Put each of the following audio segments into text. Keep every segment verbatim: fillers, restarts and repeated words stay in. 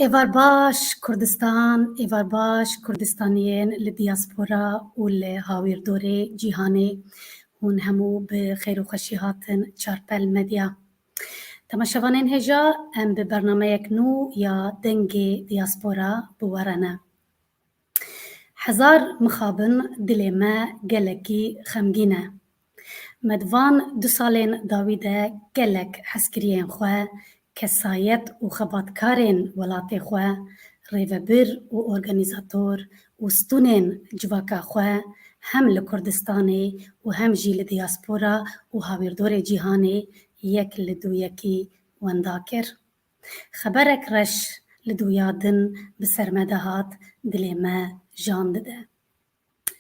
Êvar baş Kurdistan, êvar baş Kurdistaniyên li diaspora û li hawîrdorê cîhanê. Hûn hemû bi xêr û xweşî hatin Çarpel Medya. Temaşevanên hêja, em bi bernameyek nû ya Dengê Diaspora bi we re ne. Hezar mixabin dilê me gelekî xemgîn e. Me di van du salên dawî de gelek hezkiriyên xwe, kesayet û xebatkarên welatê xwe, rêvebir û organîzator û stûnên civaka xwe hem li Kurdistanê û hem jî li diaspora û hawîrdorê cîhanê yek li dû yekî wenda kir. Xeberek reş li dûya din bi ser me de hat, dilê me jan dide.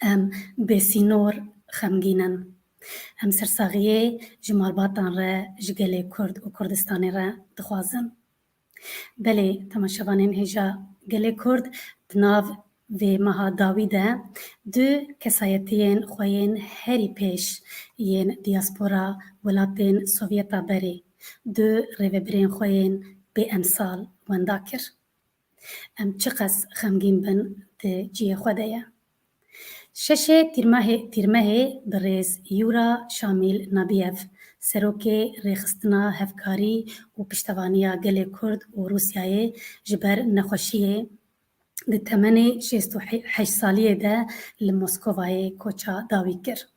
Em bêsînor xemgîn in. Em sersaxiyê ji malbatan re, ji gelê Kurd û Kurdistanê re dixwazin. Belê, temaşevanên hêja, gelê Kurd di nav vê meha dawî de du kesayetiyên xwe yên herî pêş yên diaspora welatên Sovyeta berê, du rêvebirên xwe yên bêemsal wenda kir. Em çiqas xemgîn bin, di cihê xwe de ye. Şeşê Tîrmehê, Tîrmehê birêz Yura Şamîl Nabiyev, serokê Rêxistina Hevkarî û Piştevaniya Gelê Kurd û Rûsyayê ji ber nexweşiyê di temenê şêst û heşt saliyê de li Moskovayê koça dawî kir.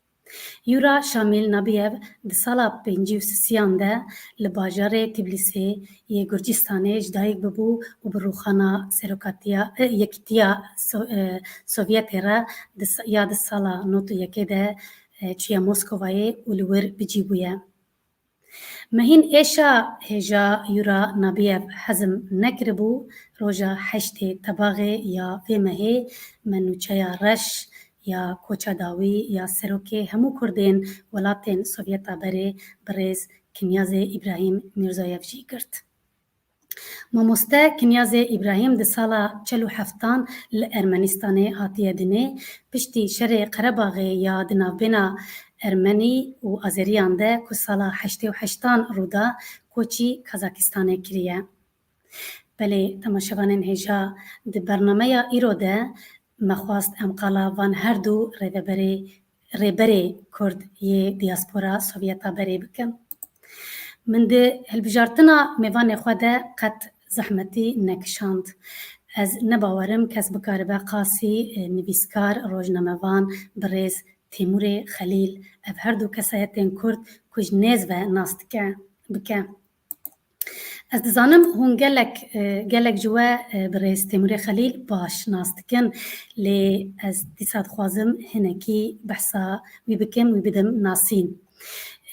Yura Şamîl Nabiyev di sala pêncî û sisiyan de li bajarê Tîblîsê yê Gurcistanê ji dayik bibû û bi rûxana serokatiya, e, Yekîtiya So-, e, Sovyetê re di sa-, ya di sala nod û yekê de, e, çûye Moskovayê û li wir bi cî bûye. Me hîn êşa hêja Yura Nabiyev hezm nekiribû, roja heştê Tebaxê ya vê mehê me nûçeya reş ya koça dawî ya serokê hemû Kurdên welatên Sovyeta berê birêz Kinyazê Îbrahîm Mîrzoyev jî girt. Mamoste Kinyazê Îbrahîm di sala çel û heftan li Ermenîstanê hatiye dinê. Piştî şerê Qerebaxê ya di navbêna Ermenî û Azeriyan de ku sala heştê û heştan rû da, koçî Kazakistanê kiriye. Belê, temaşevanên hêja, di bernameya îro de me xwest em qala van her du rêveberê, rêberê Kurd yê diaspora Sovyeta berê bikin. Min di hilbijartina mêvanê xwe de qet zehmetî nekişand. Ez ne bawerim kes bikaribe qasî, e, nivîskar, rojnamevan, birêz Têmûrê Xelîl, ev her du kesayetên Kurd ku ji nêz ve nas dike, bike. Ez dizanim hûn gelek, e, gelek ji we, e, birêz Têmûrê Xelîl baş nas dikin, lê ez dîsa dixwazim hinekî behsa wî bikim, wî bidim nasîn.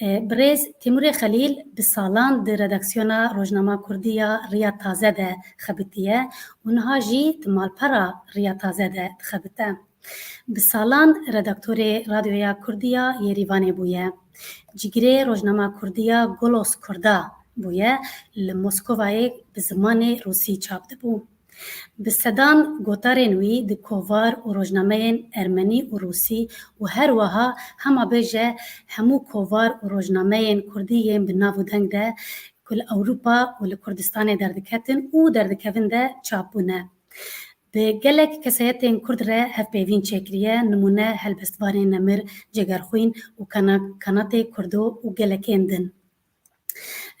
E, birêz Têmûrê Xelîl bi salan di redaksiyona rojnama kurdî ya Riya Taze de xebitiye û niha jî di malpera Riya Taze de dixebite. Bi salan redaktorê Radyoya Kurdî ya Yerîvanê bûye. Cîgirê rojnama kurdî ya Golos Kurda bûye, li Moskovayê bi zimanê rûsî çap dibû. Bi sedan gotarên wî di kovar û rojnameyên ermenî û rûsî û her wiha hema bêje hemû kovar û rojnameyên kurdî yên bi nav û deng de ku li Ewropa û li Kurdistanê derdiketin û derdikevin de çap bûne. Bi gelek kesayetên Kurd re hevpeyvîn çêkiriye, nimûne Helbestvanê Nemir, Cegerxwîn û Kana-, Kanatê Kurdo û gelekên din.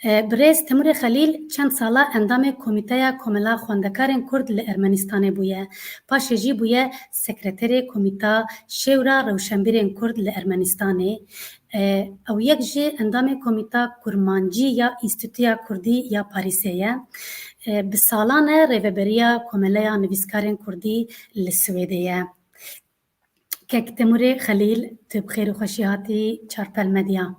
E, birêz Temûrê Xelîl çend sala endamê Komîteya Komela Xwendekarên Kurd li Ermenîstanê bûye. Paşê jî bûye sekreterê Komîta Şêwra Rewşenbîrên Kurd li Ermenîstanê. E, ew yek ji endamê Komîta Kurmancî ya Înstîtuya Kurdî ya Parîsê ye. E, bi salan e rêveberiya Komeleya Nivîskarên Kurdî li Swêdê ye. Kek Temûrê Xelîl, tu bi xêr û xweşî hatî Çarpel Medya.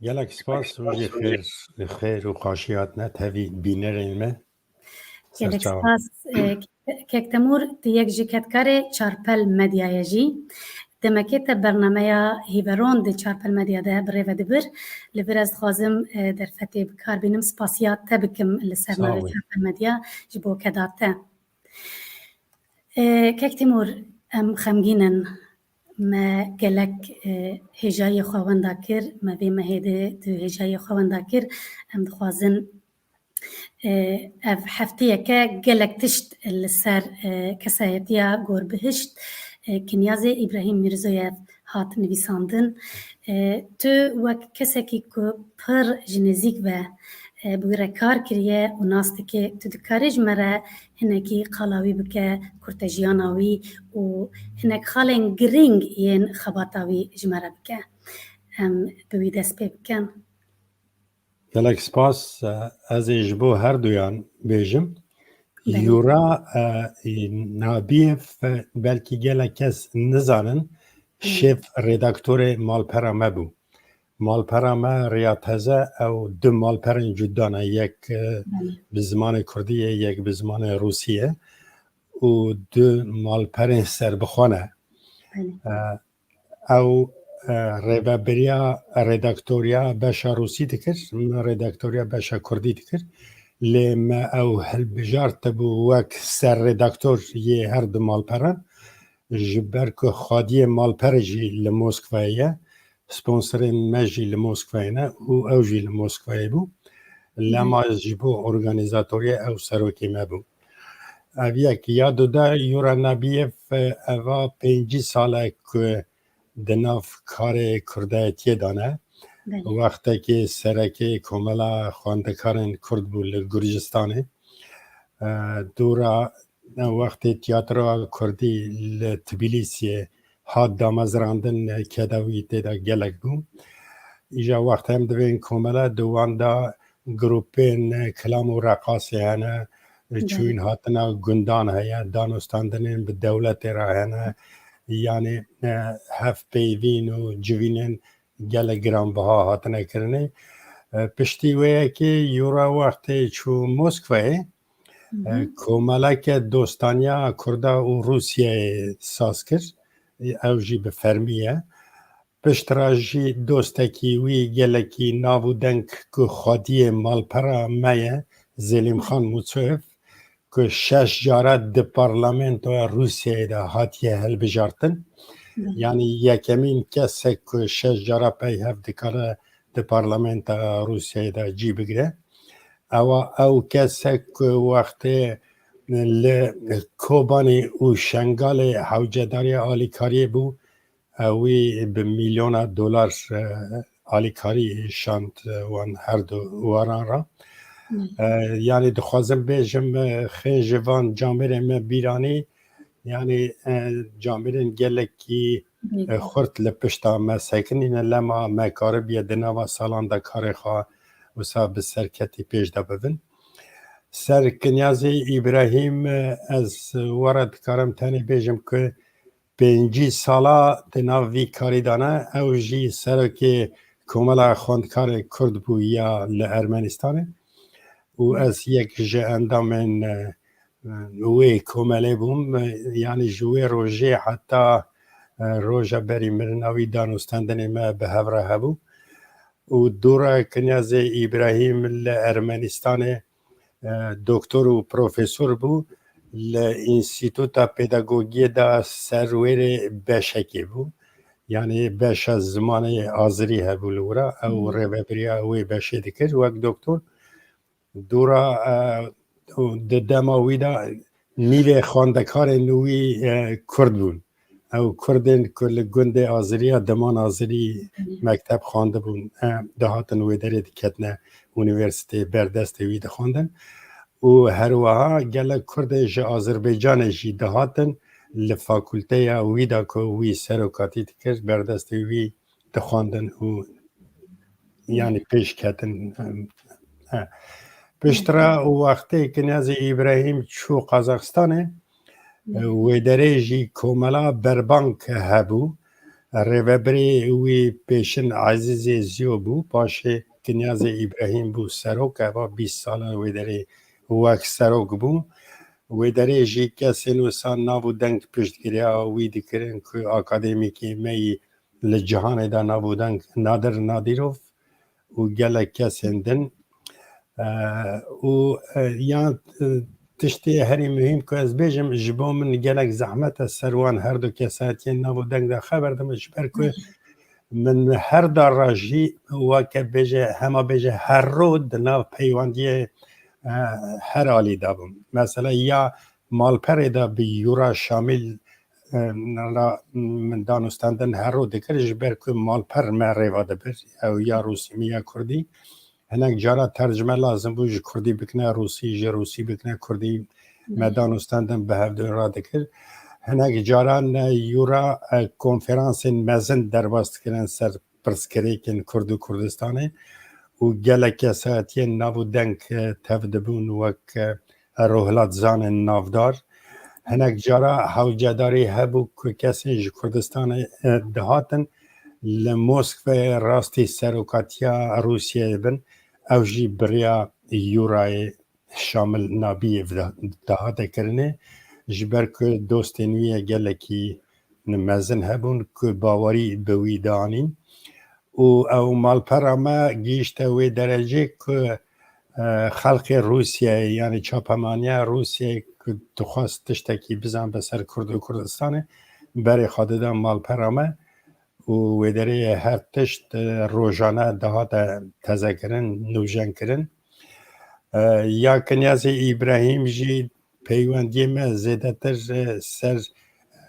Gelek spas, tu jî xêr, xêr û xweşî hatine tevî bînerên me. Gelek Serçawa. Spas, e, Kek Temûr, tu yek ji kedkarê Çarpel Medyayê jî. Demekê te bernameya Hîveron di Çarpel Medya de bi rê ve dibir. Li vir ez dixwazim, e, derfetê bi kar bînim, spasiya te bikim li ser Sağ navê ol. Çarpel Medya ji bo keda te. E, Kek Timûr, em xemgîn in. Me gelek, e, hêjayiyê xwe wenda kir. Me vê mehê de du hêjayiyê xwe wenda kir. Em dixwazin E, ev hefteyeke gelek tişt li ser, e, kesayetiya Gorbihişt, e, Kinyazê Îbrahîm Mîrzoyev hat nivîsandin. E, tu wek kesekî ku pir ji nêzîk ve, e, bi wî re kar kiriye û nas dike, tu dikarî ji me re hinekî qala wî bike, kurtejiyana wî û hinek xalên girîng yên xebata wî ji me re bike. Em bi wî dest pê bikin. Gelek spas. Ez ê ji bo herduyan bêjim. Belê. Yura, e, Nabiyev, e, belkî gelek kes nizanin, Belê. şêf redaktorê malpera me bû. Malpera me Riya Teze, ew du malperên cuda ne, yek, e, Belê. bi zimanê kurdî ye, yek bi zimanê rûsî ye. Û du malperên serbixwe ne. Belê. E, Ew, e, rêvebiriya redaktoriya beşa rûsî dikir, min redaktoriya beşa kurdî dikir. Lê me ew hilbijartibû wek serredaktor yê her du malperan. Ji ber ku xwediyê malperê jî li Moskvayê ye, sponsorên me jî li Moskvayê ne û ew jî li Moskvayê bû. Lema ji bo organîzatoriyê ew serokê me bû. Ev yek. Ya dude, Yura Nabiyev, e, eva pêncî sal e ku di nav karê kurdayetiyê de ne. Belê. Wextekê serekê Komela Xwendekarên Kurd bû li Gurcistanê. E, dûra wextê tiyatroya kurdî li Tbilîsiyê hat damezrandin, keda wî tê de gelek bû. Îja wextê em dibên komela, di wan de grûpên kilam û reqasê hene, Belê. çûyîn hatina gundan heye, danûstandinên bi dewletê re hene, yanî, e, hevpeyvîn û civînên gelek giranbiha hatine kirinê. E, piştî wê yekê Yura wextê çû Moskvayê, Hı hı. e, komeleke dostaniya Kurda û Rûsyayê saz kir. E, ew jî bi fermî ye. Piştre jî dostekî wî gelekî nav û deng ku xwediyê malpera me ye, Zelîmxan Mûçoyev, ku şeş cara di parlamentoya Rûsyayê de hatiye hilbijartin. Belê. Yanî yekemîn kes e ku şeş cara pey hev dikare di parlamentoya Rûsyayê de cî bigire. Ewa ew kes e ku wextê li Kobanê û Şengalê hewcedariya alîkariyê bû, Ewî bi milyona dolar, e, alîkarî şand, e, wan her du waran re. Hmm. E, yanî dixwazim bêjim, e, xêj ji van camêrên me bîranî, yanî, e, camêrên gelekî, e, Hmm. xurt li pişta me sekinîne, lema me karibiye di nava salan de karê xwe wisa bi serketî pêş de bibin. Ser Kinyazê Îbrahîm, e, ez we re dikarim tenê bêjim ku pêncî sala di nav vî karî de ne. Ew jî serokê Komela Xwendkarê Kurd bû ya li Ermenistanê û ez yek ji endamên, e, wê komelê bûm. Yanî ji wê rojê heta, e, roja berî mirina wî danûstendinê me bi hev re hebû. Û dûra Kinyazê Îbrahîm li Ermenistanê e, doktor û profesor bû. Li Înstîtuta Pedagogiyê de serwêrê beşekê bû. Yanî beşa zimanê azirî hebû li wira. Ew Hmm. rêvebiriya wê beşê dikir wek doktor. Dûra, e, û di dema wî de nîvê xwendekarên wî, e, Kurd bûn. Ew Kurdên ku li gundê Aziriya, Diman Azirî mekteb xwendibûn, e, dihatin wê derê diketine unîversîteyê, berdestê wî dixwendin. Û her wiha gelek Kurdên ji Azerbaycanê jî dihatin li fakulteya wî de ku wî serokatî dikir, berdestê wî dixwendin û yanî pêş ketin. Em, e. Piştre wextê Kinyazê Îbrahîm çû Qazaxistanê, e, wê derê jî komela berbank hebû. Rêvebirê wî pêşin Ezîzê Ziyo bû, paşê Kinyazê Îbrahîm bû serok, eva bîst sala wê derê wek serok bû. Wê derê jî kesên wisa nav û deng piştgiriya wî dikirin ku akademîkê me yî li cihanê de nav û deng Nadir Nadîrov û gelek kesên din. E, û, e, ya, e, tiştê herî muhîm ku ez bêjim, ji bo min gelek zehmet e ser wan her du kesayetiyên nav û deng de xeber didim, ji ber ku min her dar re jî weke bêje, hema bêje her ro di nav peywendiyê e, her alî de bûn. Mesela ya malperê de bi Yura Şamil, e, ra min danûstendin hero dikir, ji ber ku malper me rêva dibir, ew ya rûsî min ya kurdî. Hinek cara tercime lazim bû, ji kurdî bikine rûsî, ji rûsî bikine kurdî, me danûstendin bi hevdû re dikir. Hinek caran, e, Yura, e, konferansên mezin derbas dikirin ser pirsgirêkên Kurd û Kurdistanê û gelek kesayetiyên nav û deng, e, tev dibûn wek, e, rohilatzanên navdar. Hinek cara hewcedarî hebû ku kesên ji Kurdistanê, e, dihatin li Moskweyê rastî serokatiya Rûsyayê bin, ew jî bi riya Yurayê Şamil Nabiyê dihate kirinê, ji ber ku dostên wî yê gelekî mezin hebûn ku bawerî bi wî dianîn. Û ew malpera me gihîşte wê derecê ku, e, xelkê Rûsyayê, yanî çapemaniya Rûsyayê ku dixwest tiştekî bizan be ser Kurd û Kurdistanê, berê xwe dida malpera me û wê derê her tişt, e, rojane dihate tezekirin, nûjenkirin. E, ya Kinyazê Îbrahîm jî peywendiyê me zêdetir, e, ser,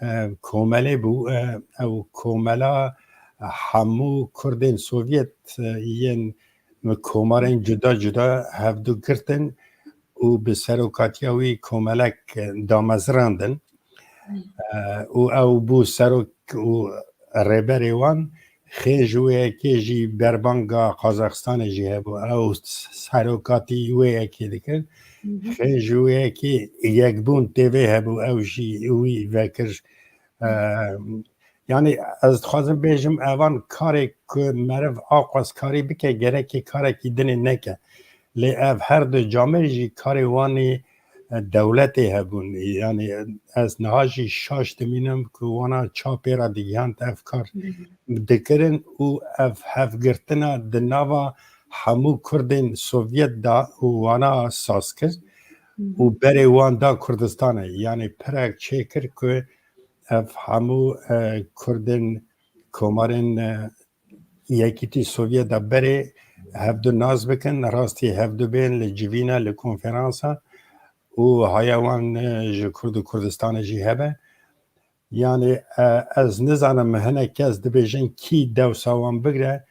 e, komelê bû. E, ew komela hemû Kurdên Sovyet, e, yên komarên cuda cuda hevdu girtin û bi serokatiya wî komelek, e, damezirandin. E, û ew bû serok û rêberê wan. Xêr ji wê yekê jî berbanga Qazaxistanê jî hebû. Ew serokatî wê yekê dikir. Xêr ji wê yekê Yekbûn T V hebû, ew jî wî vekir. E, yanî ez dixwazim bêjim, evan karê ku meriv aqwaz karî bike, gerekê karekî dinê neke. Lê ev her du camêr jî karê wan ê, e, dewletê hebûn. Yanî ez niha jî şaş dimînim ku wana ça pê re digihand ev kar dikirin û ev hevgirtina di nava hemû Kurdên Sovyet de û wana saz kir û berê wan da Kurdistanê. Yanî pirek çêkir ku ev hemû, e, Kurdên komarên, e, Yekîtî Sovyet de berê hevdu nas bikin, rastî hevdu bên li civîna, li konferansa û haya wan, e, ji Kurd û Kurdistanê jî hebe. Yanî, e, ez nizanim, hinek kes dibêjin kî dewsa wan bigre.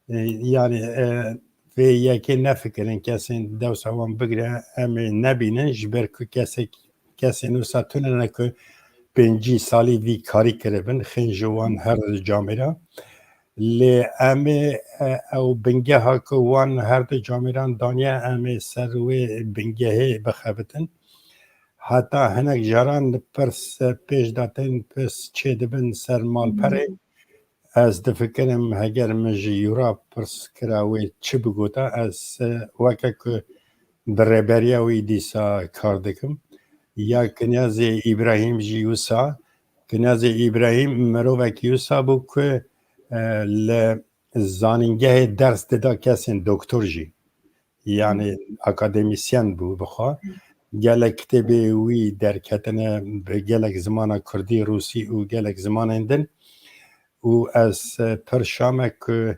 E, yanî, e, vê yekê nefikirin kesên dewsa wan bigre, em ê nebînin, ji ber ku kesek, kesên wisa tune ne ku pêncî salî vî karî kiribin, xêr ji wan her du camêra. Lê em ê, e, ew bingeha ku wan her du camêran daniye, em ê ser wê bingehê bixebitin. Heta hinek caran pirs, e, pêş de tên, pirs çêdibin ser malperê. Ez difikirim, heger min ji Yura pirs kira wê çi bigota, ez, e, weke ku bi rêberiya wî dîsa kar dikim. Ya Kinyazê Îbrahîm jî wisa. Kinyazê Îbrahîm mirovekî wisa bû ku, e, li zanîngehê ders dida kesên doktor jî. Yanî akademîsyen bû bi xwe. Gelek kitêbê wî derketine bi gelek zimana kurdî, rûsî û gelek zimanên din. Û ez, e, pir şa me ku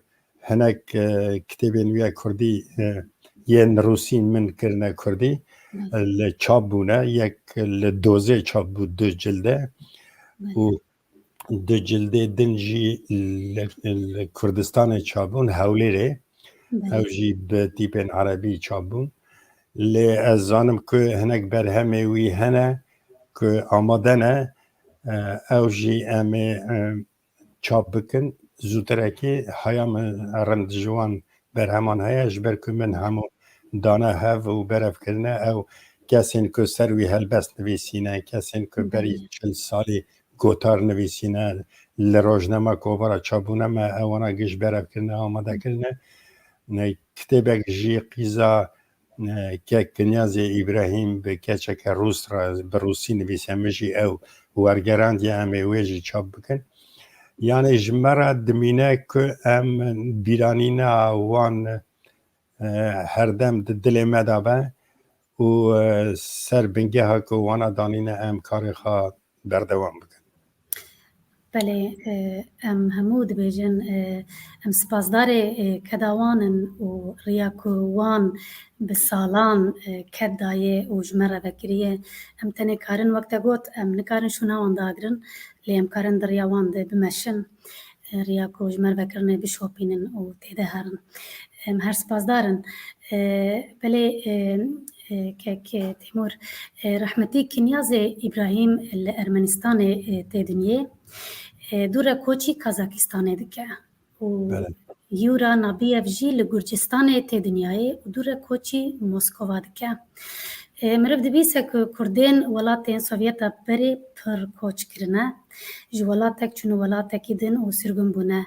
hinek, e, kitêbên wî ya kurdî, e, yên rûsî min kirine kurdî, e, li çap bûne. Yek li dozê çap bû du cilde û du cildê din jî li, li Kurdistanê çap bûn, Hewlêrê. Ew jî bi tîpên erebî çap bûn. Lê ez zanim ku hinek berhemê wî hene ku amade ne, e, ew jî em ê, e, çap bikin. Zûtirekê haya min rind ji wan berheman heye, ji ber ku min hemû dane hev û berev kirine. Ew kesên ku ser wî helbest nivîsîne, kesên ku berî çil salî gotar nivîsîne, li rojnama kovara çapbûne me ewana giş berev kirine, amade kirine. Ne, kitêbek jî qîza, e, kek Kinyazê Îbrahîm bi keçeke rûs re bi rûsî nivîse, min jî ew wergerandiye, em ê wê jî çap bikin. Yanî ji me re dimîne ku em bîranîna wan, e, herdem di dilê me de be û, e, ser bingeha ku wana danîne em karê xwe berdewam bikin. Belê, e, em hemû dibêjin, e, em spasdarê, e, keda wan in û riya ku wan bi salan, e, ked daye û ji me re vekiriye. Em tenê karin, wek te got, em nikarin şûna wan dagirin, lê em karin di riya wan de bimeşin, e, riya ku ji me re vekirinê bişopînin û tê de herin. Em her spasdar in. E, belê, e, e, kek, e, Tîmur, e, rehmetî Kinyazê Îbrahîm li Ermenistanê, e, tê dinyê. E, dû re koçî Kazakistanê dike. Û Belê. Yura Nabiyev jî li Gurcistanê tê dinyayê û dû re koçî Moskova dike. E, meriv dibîse ku Kurdên welatên Sovyeta berê pir koç kirine. Ji welatek çûne welatekî din û sirgûn bûne.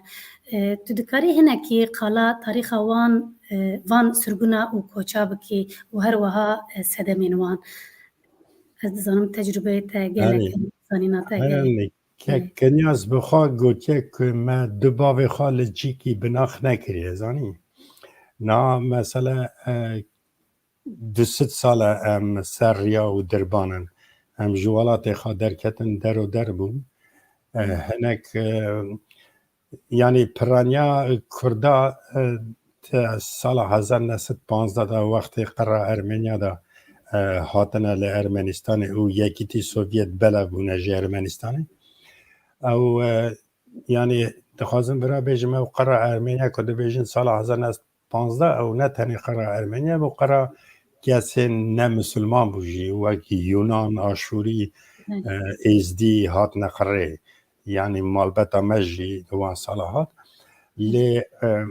E, tu dikarî hinekî qala tarîxa wan, e, van sirgûna û koça bikî û her wiha, e, sedemên wan? Ez dizanim tecrûbeyê te gelek Erê. in, zanîna te gelek. Erê, Kek Kinyaz bi xwe gotiye ku me du bavê xwe li cîkî binax nekiriye, zanî? Na mesele, e, du sed sal e em ser riya û dirban in. Em ji welatê xwe derketin, der û der bûn. E, hinek, e, yanî piraniya Kurda, e, te sala hezar neh sed panzdeh de wextê qera Ermeniya de, e, hatine li Ermenistanê û Yekîtî Sovyet belav bûne ji Ermenistanê. Ew, e, yanî dixwazim vira bêjim, ew qera Ermeniya ku dibêjin sala hezar neh sed panzdeh, ew ne tenê qera Ermeniya bû, qera kesên ne misilman bû jî, wek Yunan, Aşûrî, Hı. e, Êzdî hatine qirê. Yanî malbeta me jî di wan sala hat. Lê, e,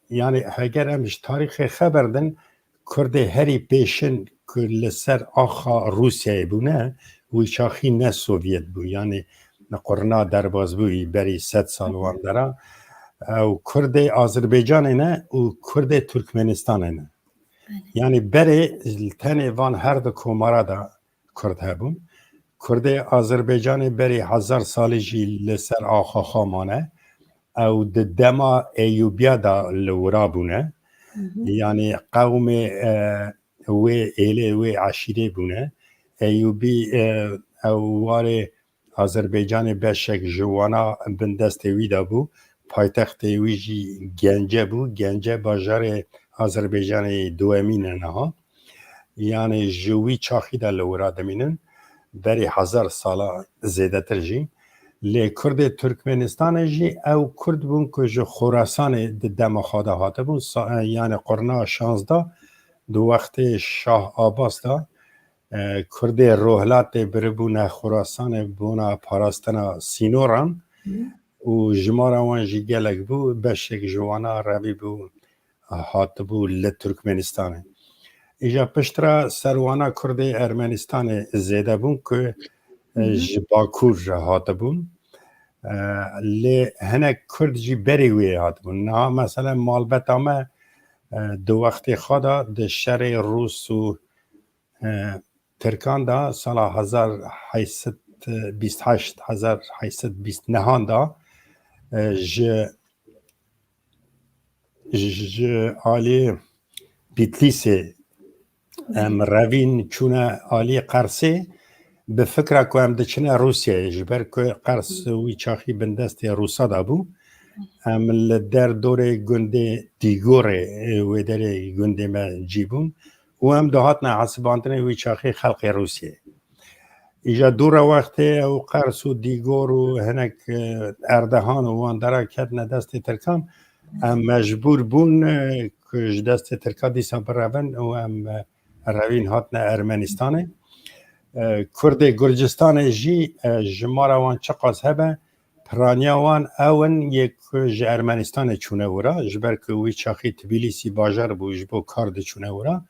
yanî heger em ji tarîxê xeber din, Kurdê herî pêşin ku li ser axa Rûsyayê bûne, wî çaxî ne Sovyet bû. Yanî qurna derbas bûyî berî sed sal wan dera. Ew Kurdê Azerbaycanê ne û Kurdê Turkmenistanê ne. Belê. Yanî berê tenê van her du komara de Kurd hebûn. Kurdê Azerbaycanê berî hezar salî jî li ser axa xwe mane. Ew di dema Eyûbiya de li wira bûne. Hı hı. Yanî qewmê, e, wê êlê, wê eşîrê bûne. Eyûbî, e, ew warê Azerbaycanê beşek ji wana bindestê wî de bû. Paytextê wî jî Gence bû. Gence bajarê Azerbaycanê duwemîn e niha. Yanî ji wî çaxî de li wira dimînin. Berî hezar sala zêdetir jî. Lê Kurdê Turkmenistanê jî ew Kurd bûn ku ji Xorasanê di dema xwe de hatibûn. Sa-, yanî qurna şazdeh di wextê Şah Abbas de, e, Kurdê Rohlatê biribûne Xorasanê bona parastina sînoran Hı. û jimara wan jî gelek bû, beşek ji wana revî bû, hatibû li Turkmenistanê. Îja piştre serwana Kurdê Ermenistanê zêde bûn ku, e, Hı hı. ji Bakur re hatibûn. E, lê hinek Kurd jî berê wê hatibûn. Niha mesela malbeta me, e, di wextê xwe de di şerê Rûs û, e, Tirkan de sala hezar heyt sed bîst heşt, hezar heyt sed bîst nehan de, e, ji, ji, ji alî Bitlîsê em revîn çûne alî Qersê, bi fikra ku em diçine Rûsyayê, ji ber ku Qers wî çaxî bindestê Rûsa de bû. Em li derdorê gundê Dîgorê, e, wê derê gundê me cî bûn û em dihatina hesibandinê wî çaxî xelkê Rûsyayê. Îja dû re wextê ew Qers û Dîgor û hinek, e, Erdehan û wan dera ketine destê Tirkan, em mecbûr bûn, e, ku ji destê Tirka dîsa birevin û em, e, revîn hatine Ermenistanê. E, Kurdê Gurcistanê jî, e, jimara wan çiqas hebe, piraniya wan ew in yê ku ji Ermenistanê çûne wira, ji ber ku wî çaxî Tbilîsî bajar bû, ji bo kar diçûne wira.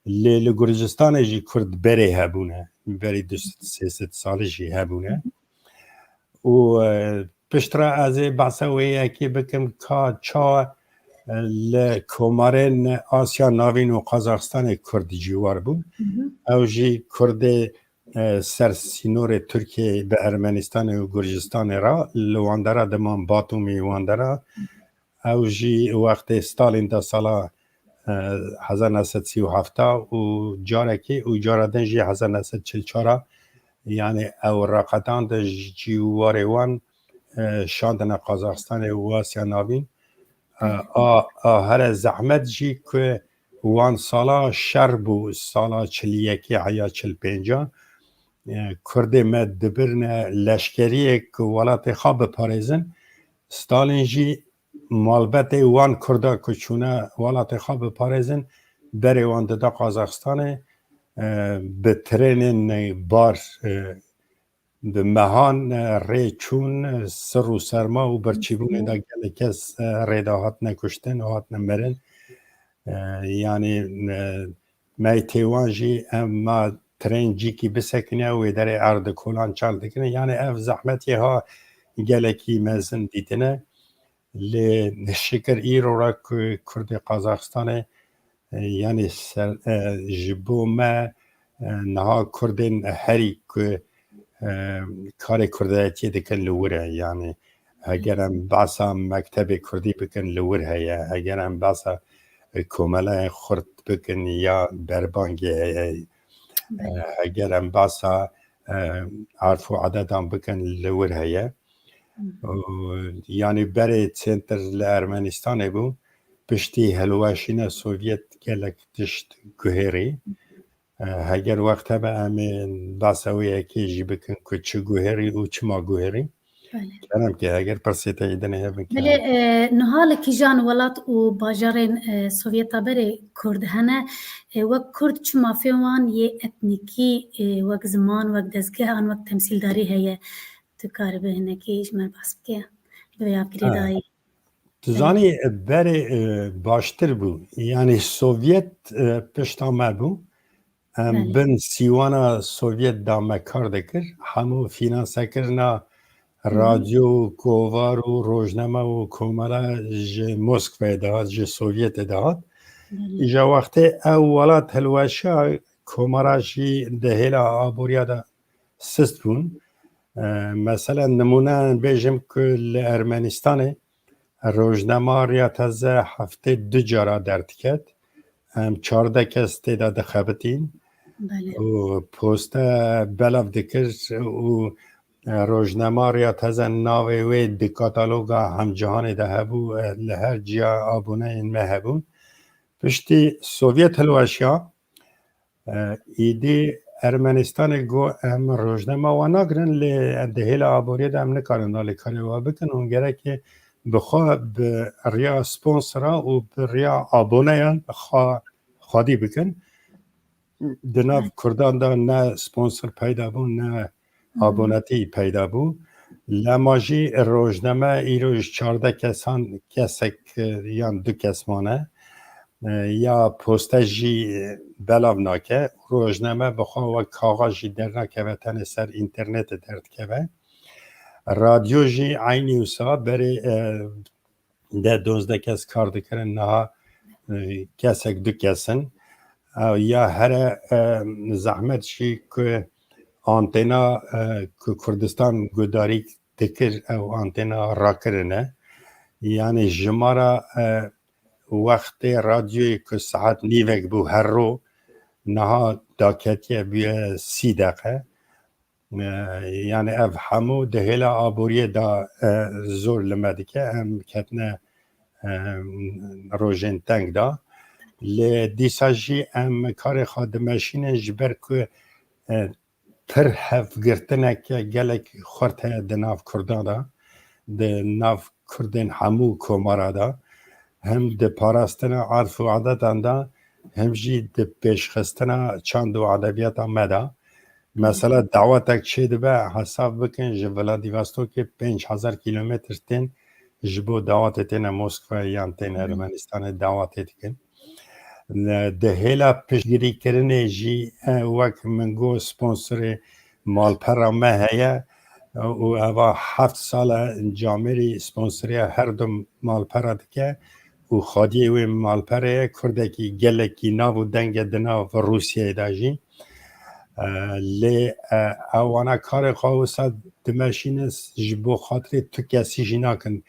Lê li Gurcistanê jî Kurd berê hebûne, berî du sed sê sed salî jî hebûne. Û, e, piştre ez ê behsa wê yekê bikim ka ça, e, li komarên Asya Navîn û Qazaxistanê Kurd cîwar bûn. Hı hı. Ew jî Kurdê, e, ser sînorê Tirkiyeyê bi Ermenistanê û Gurcistanê re li wandera diman Batûmî wandera. Ew jî wextê Stalin de sala, e, hezar neh sed sî û heft û carekê û cara din jî hezar neh sed çil çar, yanî ew reqetan de ji cîwarê wan, e, şandine Qazaxistanê û Asya Navîn. E, a, a here zehmet jî ku wan sala şer bû, sala çil yekê heya çil pênca, e, Kurdê me dibirine leşkeriyek ku welatê xwe biparêzin. Stalin jî malbetê wan Kurda ku çûne welatê xwe biparêzin, berê wan dida Qazaxistanê, e, bi trênên bar, e, bi mehan, e, rê çûn, e, sir û serma û birçîbûnê de gelek kes, e, rê de hatine kuştin û hatine mirin. E, yanî, e, me tê wan jî em ma trên cîkî bisekine wê derê erd kolan çal dikine. Yanî ev zehmetê ha gelekî mezin dîtine. Lê şikir îro re ku Kurdê Qazaxistanê, e, yanî ser, e, ji bo me, e, niha Kurdên herî ku, e, karê kurdayetiyê dikin li wir e. Yanî heger em behsa mektebê kurdî bikin, li wir heye. Heger em behsa, e, komeleyên xurt bikin ya berbangê heye. E, heger em behsa, e, erf û ededan bikin, li wir heye. Hı. Û, yanî berê çêtir li Ermenistanê bû, piştî hilweşîna Sovyet gelek tişt guhêrî. E, heger wext hebe em ê behsa wê yekê jî bikin ku çi guhêrî û çima guhêrî. Belê. Kerem ke, heger pirsê te îdinê hebin, Belê, kerem. E, niha li kîjan welat û bajarên, e, Sovyeta berê Kurd hene? E, wek Kurd çi mafên wan yê etnîkî, e, wek ziman, wek dezgeh an wek temsîldarî heye? Tu karibî hinekî ji me re behs bike? Bi vê yekê Ha. dayî. Tu Belê. zanî, berê, e, baştir bû. Yanî Sovyet, e, pişta me bû. Em Belê. bin sîwana Sovyet da me kar dikir. Hemû fînansekirina Hı hı. radyo, kovar û rojname û komela ji Moskwayê dihat, ji Sovyetê dihat. Belê. Îja wextê ew welat hilweşiya, komara jî di hêla aboriya de sist bûn. E, mesela nimûne bêjim ku li Ermenistanê rojnama Riya Teze heftê du cara derdiket. Em çardeh kes tê de dixebitîn. Belê. Û poste belav dikir û, e, rojnama Riya Teze navê wê di kataloga hemcihanê de hebû, e, li her ciya aboneyên me hebûn. Piştî Sovyet hilweşiya, E, îdî Ermenistanê got, em rojnama wan nagirin, lê di hêla aboriyê de em nikarin alîkarê wan bikin û gerek bi xwe bi riya sponsora û bi riya aboneyan xwe xwedî bikin. Di nav Kurdan de ne sponsor peyda bûn, ne Hı hı. abonetî peyda bû. Lema jî rojname îro ji çardeh kesan kesek, e, yan du kes mane. E, ya poste jî, e, belav nake. Rojname bi xwe wek kaxa jî dernakeve, tenê ser înternetê derdikeve. Radyo jî eynî wisa berê, e, deh dozdeh kes kar dikirin, niha, e, kesek du kes in. Ew ya here, e, zehmet jî ku antena, e, ku Kurdistan guhdarî dikir, ew antena rakirine. Yanî jimara, e, wextê radyoyê ku saet nîvek bû her ro, niha daketiye bûye sî deqe. E, yanî ev hemû di hêla aboriyê de, e, zor li me dike. Em ketine, e, rojên teng de. Lê dîsa jî em karê xwe dimeşînin ji ber ku, e, pir hevgirtineke gelek xurt heye di nav Kurdan de, di nav Kurdên hemû komara de, hem di parastina erf û adetan de, hem jî di pêşxistina çand û edebiyata me de. Mesela dawetek çêdibe, hesab bikin, ji Vladivostokê pênc hezar kilometr tên ji bo dawetê têne Moskwayê yan têne Hı. Ermenistanê dawetê dikin. Di hêla piştgirîkirinê jî, e, wek min got, sponsorê malpera me heye û eva heft sal e camêrî sponsoriya her du malpera dike û xwediyê wê malperê ye, kurdekî gelekî nav û deng e di nav Rûsyayê de jî. E, lê, e, ewana karê xwe wisa dimeşînin, ji bo xatirê tu kesî jî nakin.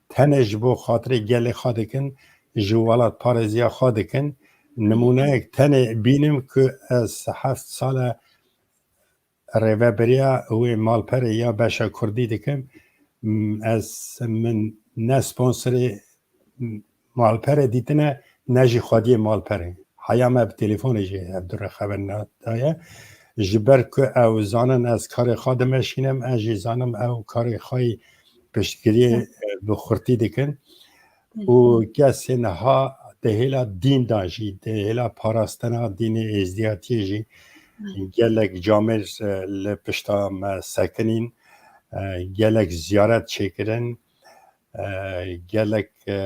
Tenê ji bo xatirê gelê xwe dikin, ji welatparêziya xwe dikin. Nimûneyek tenê bînim ku ez heft sal e rêvebiriya wê malperê ya beşa kurdî dikim. M-, ez, min ne sponsorê, m-, malperê dîtine, ne jî xwediyê malperê. Heya me bi telefonê jî ev du re xeber nedaye. Ji ber ku ew zanin ez karê xwe dimeşînim, ez jî zanim ew karê xwe yî piştgiriyê, e, bi xurtî dikin. Û kesê niha di hêla dîn de jî, di hêla parastina dînê êzdiyatiyê jî gelek camêr, e, li pişta me sekinîn, e, gelek ziyaret çêkirin, e, gelek, e,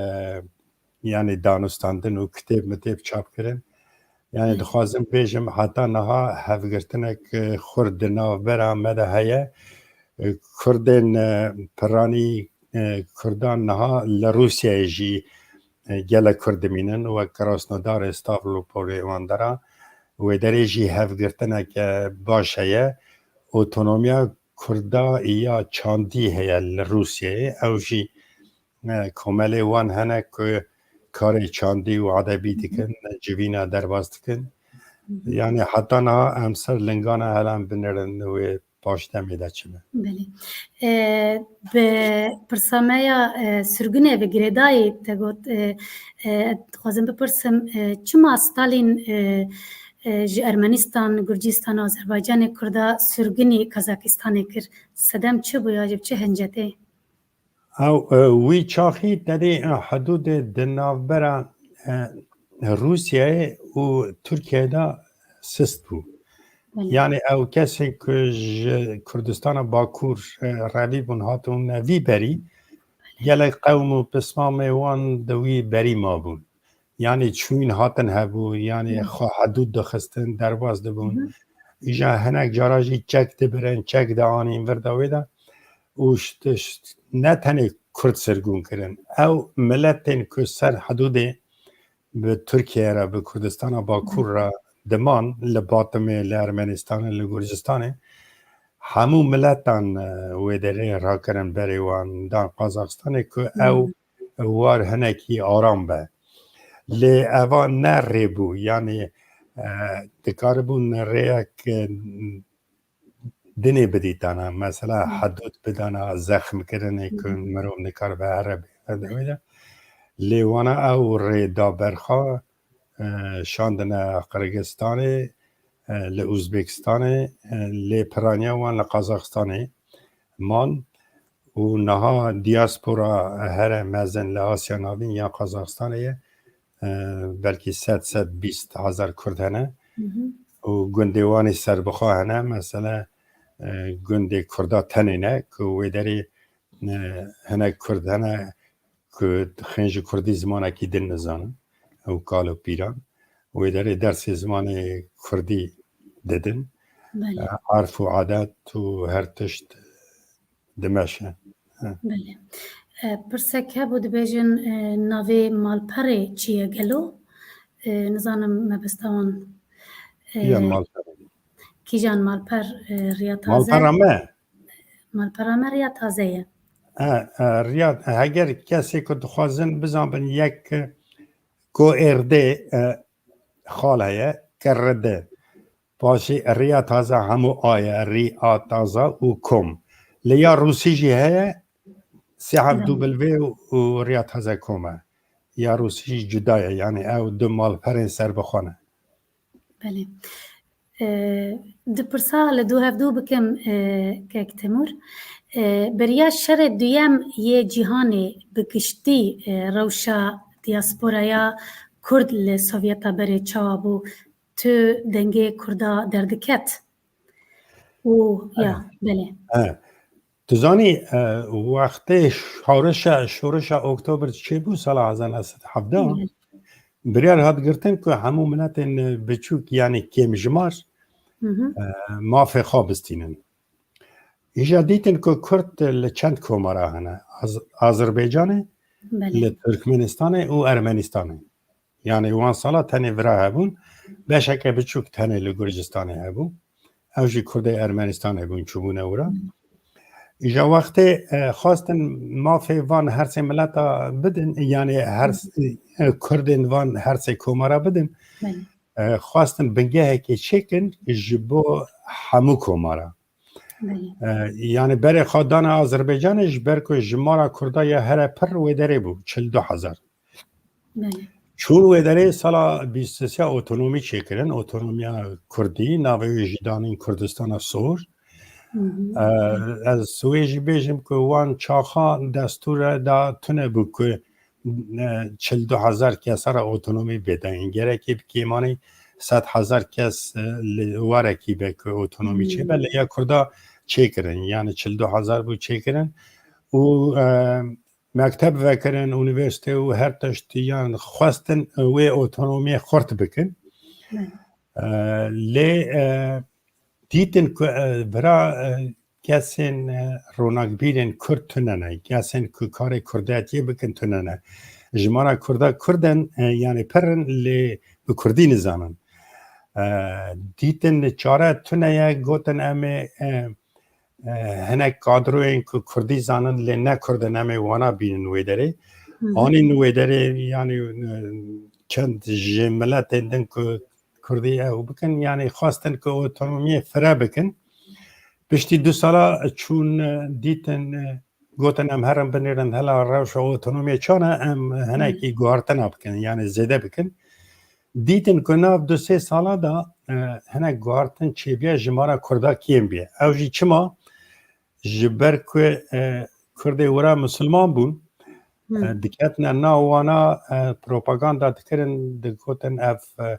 yanî danûstandin û kitêb mitêb çap kirin. Yanî dixwazim bêjim, heta niha hevgirtinek, e, xurt di navbera me de heye. E, Kurdên, e, piranî, e, Kurdan niha li Rûsyayê jî, e, gelek Kurd dimînin, wek Krasnodarê, Stavropolê wan dera. Wê derê jî hevgirtinek, e, baş heye. Otonomiya Kurda ya çandî heye li Rûsyayê. Ew jî, e, komelê wan hene ku karê çandî û edebî dikin, civîna derbas dikin. Yanî heta niha em ser lingana helan binêrin wê paşdemê de çi be. Belê. E, bi pirsa me ya, e, sirgûnê ve girêdayî te got, e, e, dixwazim bipirsim, e, çima Stalin, e, e, ji Ermenistan, Gurcistan û Azerbaycanê Kurda sirgûnî Kazakistanê kir? Sedem çi bû ya jî bi çi hincetê? Ew, e, wî çaxî tedê, e, hidûdê di navbera, e, Rûsyayê û Tirkiyeyê de sist bû. Belê. Yanî ew kesên ku ji Kurdistana Bakur, e, revî bûn, hatibûne vî berî, gelek qewm û pismamê wan di wî berî mabûn. Yanî çûyîn hatin hebû, yanî xwe hidûd dixistin, derbas dibûn. Îja hinek cara jî çek dibirin, çek dianîn vir de wê de. Û şt-, şt-, ne tenê Kurd sirgûn kirin. Ew miletên ku ser hidûdê bi Tirkiye re, bi Kurdistana Bakur re diman, li Batimê, li Ermenistanê, li Gurcistanê, hemû miletan, e, wê derê rakirin berê wan, dan Qazaxistanê ku ew war hinekî aram be. Lê eva ne rê bû, yanî, e, dikaribûn rêyek, e, dinê bidîtana, mesela hidûd bidana, zexmkirinê ku mirov nikaribe here bê. Lê wana ew rê da berxwe, e, şandine Qirgizistanê, e, li Uzbekistanê, e, lê piraniya wan li Qazaxistanê man û niha diaspora here mezin li Asya Navîn ya Qazaxistanê ye, e, belkî sed, sed bîst hezar Kurd hene. Û gundê wan ê serbixwe hene, mesela, e, gundê Kurda tenê ne, ku wê derê, e, hinek Kurd hene, ku xênji Kurdî zimanekî din nizanin, ew kal û pîran. Wê derê dersê zimanê Kurdî didin. Belê. E, erf û adet û her tişt dimeşe. He. Belê. E, pirsek hebû dibêjin, e, navê malperê çi ye gelo? E, nizanim mebesta wan, e, Kîjan malper? Kîjan malper, e, Riya Taze? Malpera me? Malpera me Riya Taze ye. E, e, Riya, heger kesê ku dixwazin bizanbin yek, e, K R D, e, xal heye, K R D. Paşê Riya Taze hemû A ye, Riya Taze û com. Lê ya Rûsî jî heye, sê heft W û Riya Taze com e. Ya Rûsî jî cuda ye, yanî ew du malperên serbixwe ne. Belê. E, du pirsa li du hevdû bikim, e, kek Timur. E, beriya şerê duyem yê cîhanê bi giştî, e, rewşa diasporaya Kurd li Sovyeta berê çawa bû? Tu dengê Kurda derdiket? Û ya, belê. He. Tu zanî, e, wextê şorişa, şorişa Oktober çêbû sala hezar neh sed hevdeh, biryar hat girtin ku hemû miletên biçûk, yanî kêmjimar, e, mafê xwe bistînin. Îja dîtin ku Kurd li çend komara hene. Az-, Azerbaycanê, li Tirkmenistanê û Ermenistanê. Yanî wan sala tenê vira hebûn, beşeke biçûk tenê li Gurcistanê hebû. Ew jî Kurdê Ermenistanê bûn, çûbûne wira. Îja wextê, e, xwestin mafê van her sê mileta bidin, yanî her s-, e, Kurdên van her sê komara bidin. E, xwestin bingehekê çêkin ji bo hemû komara. Belê. E, yani berê xwe dane Azerbaycanê ji ber ku jimara Kurda ya here pir wê derê bû, çil du hezar. Belê. Çûn wê derê sala bîst sê otonomî çêkirin, otonomiya Kurdî, navê wê jî danîn Kurdistana Sor. Hı hı. E, ez wê jî bêjim ku wan çaxa destûre da tune bû ku, e, çil du hezar kesa re otonomî bêdayîn. Gerekê bi kêmanî sed hezar kes, e, li warekî be ku otonomî çêbe. Hmm. Lê ya Kurda çêkirin. Yani çil du hezar bû çêkirin. Û, e, mekteb vekirin, unîversîte û her tişt, yan xwestin, e, wê otonomiyê xurt bikin. Hmm. E, lê, e, dîtin ku, e, vira, e, kesên, e, ronakbîrên Kurd tune ne, kesên ku karê Kurdiyetiyê bikin tune ne. Jimara Kurda Kurd in, e, yani pir in, lê bi Kurdî nizanin. E, dîtin çare tune ye, gotin em ê, e, e, hinek kadroyên ku Kurdî zanin lê ne Kurd in, em ê wana bînin wê derê. Hı hı. Anîn wê derê, yani, e, çend ji miletên din ku Kurdî ew bikin, yani xwestin ku otonomiyê fire bikin. Piştî du sala çûn, e, dîtin, e, gotin em herin binêrin hela rewşa otonomiyê çane, em hinekî guhartina bikin, yani zêde bikin. Dîtin ku nav du sê sala da, e, hinek guhartin çêbiye, jimara Kurda kêm biye. Ew jî çima? Ji ber ku, e, Kurdê wira Musulman bûn, Hmm. e, diketine nav wana, e, propaganda dikirin, digotin ev, e,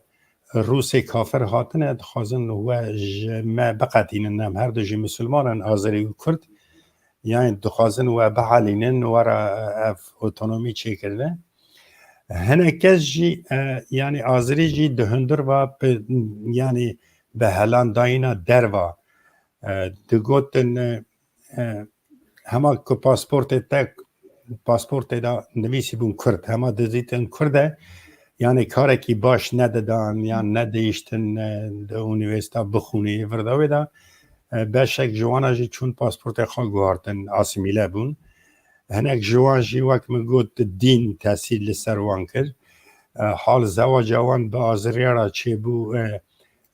Rûsê kafir hatine, dixwazin we ji me biqetînin. Em her du jî Musulman in, Azerî û Kurd. Yani dixwazin we bihelînin, were, e, ev otonomî çêkirine. Hinek kes jî, e, yani Azerî jî di hundir ve bi, yani bi helandayîna derva, e, digotin, e, e, hema ku pasportê te, pasportê de nivîsî bûn Kurd, hema dizîtin Kurd e, yani karekî baş nedidan, yan nedihiştin, e, di unîversîta bixûnî, vir de wê de, e, beşek ji wana jî çûn pasportê xwe guhartin, asîmîle bûn. Hinek ji wan jî wek min got dîn tesîr li ser wan kir. E, hal zewaca wan bi aziriya re çêbû, e,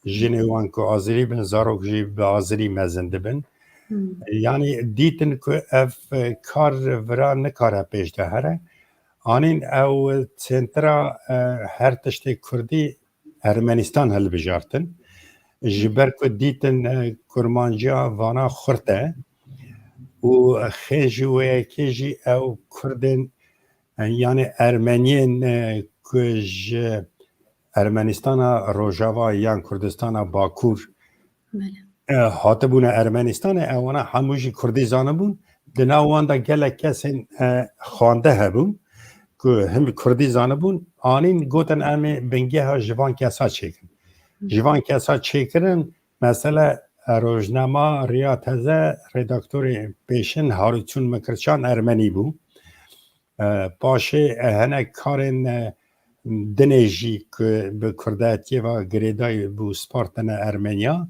jinê wan ku azirî bin, zarok jî bi azirî mezin dibin. Hmm. Yani dîtin ku ev, e, kar vira nikare pêş de here. Anîn ew centra, e, her tiştê Kurdî Ermenistan hilbijartin. Ji ber ku dîtin, e, kurmanciya vana xurt e û xêz ji wê yekê jî ew Kurdên, e, yani Ermeniyên, e, ku ji Ermenistana Rojava yan Kurdistana Bakur, Belê. e, hatibûne Ermenistanê, ewana hemû jî Kurdî zanibûn. Di nav wan de gelek kesên, e, xwende hebûn ku him Kurdî zanibûn, anîn gotin em ê bingeha ji van kesa çêkin. Hı. Ji van kesa çêkirin, mesele, e, rojnama Riya Teze, redaktorê pêşin Harûçûn Mikirçan Ermenî bû. E, paşê, e, hinek karên, e, dinê jî ku bi kurdayetiyê ve girêdayî bû, spartine Ermeniya.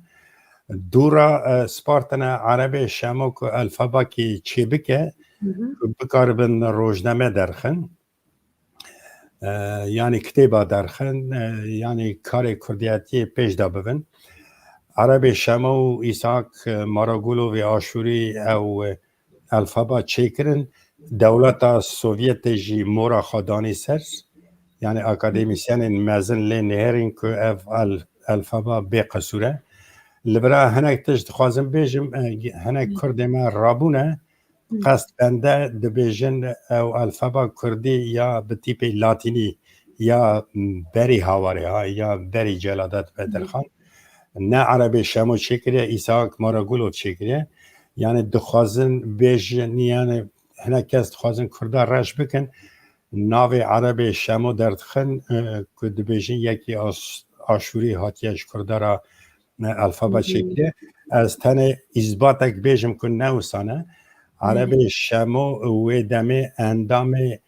Dûra, e, spartine Erebê Şemo ku elfabakî çêbike, Hı hı. ku bikaribin rojname derxin. E, yani kitêba derxin, e, yani karê kurdiyetiyê pêş de bibin. Erebê Şemo û Îsak, e, Maragulovê Aşûrî ew, e, elfaba çêkirin. Dewleta Sovyetê jî mora xwe danî ser. Yani akademîsyenên mezin lê nihêrîn ku ev al-, elfaba bêqesûr e. Li vira hinek tişt dixwazim bêjim, e, hinek Hı. Kurdê me rabûne, Hı. qest bende dibêjin ew elfaba Kurdî ya bi tîpê Latînî ya berî hawarê ha, ya berî Celadet Bedirxan. Ne Erebê Şemo çêkiriye, Îsak Maragulov çêkiriye. Yani dixwazin bêjin, yani hinek kes dixwazin Kurda reş bikin. Navê Erebê Şemo derdixin, e, ku dibêjin yekî As-, Aşûrî hatiye ji Kurda re, e, alfaba Hı hı. çêkiriye. Ez tenê îzbatek bêjim ku ne wisa ne. Hı hı. Erebê Şemo wê demê endamê,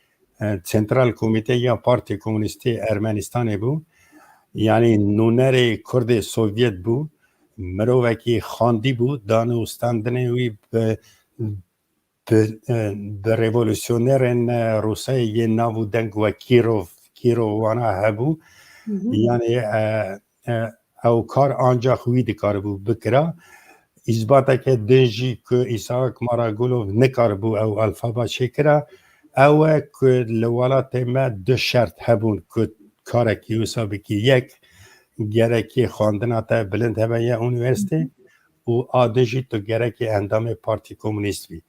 e, Sentral Komîtê ya Partê Komûnîstê Ermenistanê bû. Yanî nûnerê Kurdê Sovyet bû. Mirovekî xandî bû. Danûstandinê wî bi, bi, e, bi revolûsyonerên, e, Rûsê yên nav û deng wek Kîrov, Kîrov wana hebû. Hı hı. Yanî, e, e, ew kar ancax wî dikaribû bikira. Îsbateke din jî ku Îsaak Maragulov nikaribû ew alfaba çêkira, ew e ku li welatê me du şert hebûn ku karekî wisa bikî. Yek, gerekî xwendina te bilind hebe ya unîversîtê û a din jî tu gerekî endamê Partî Komûnîst bî.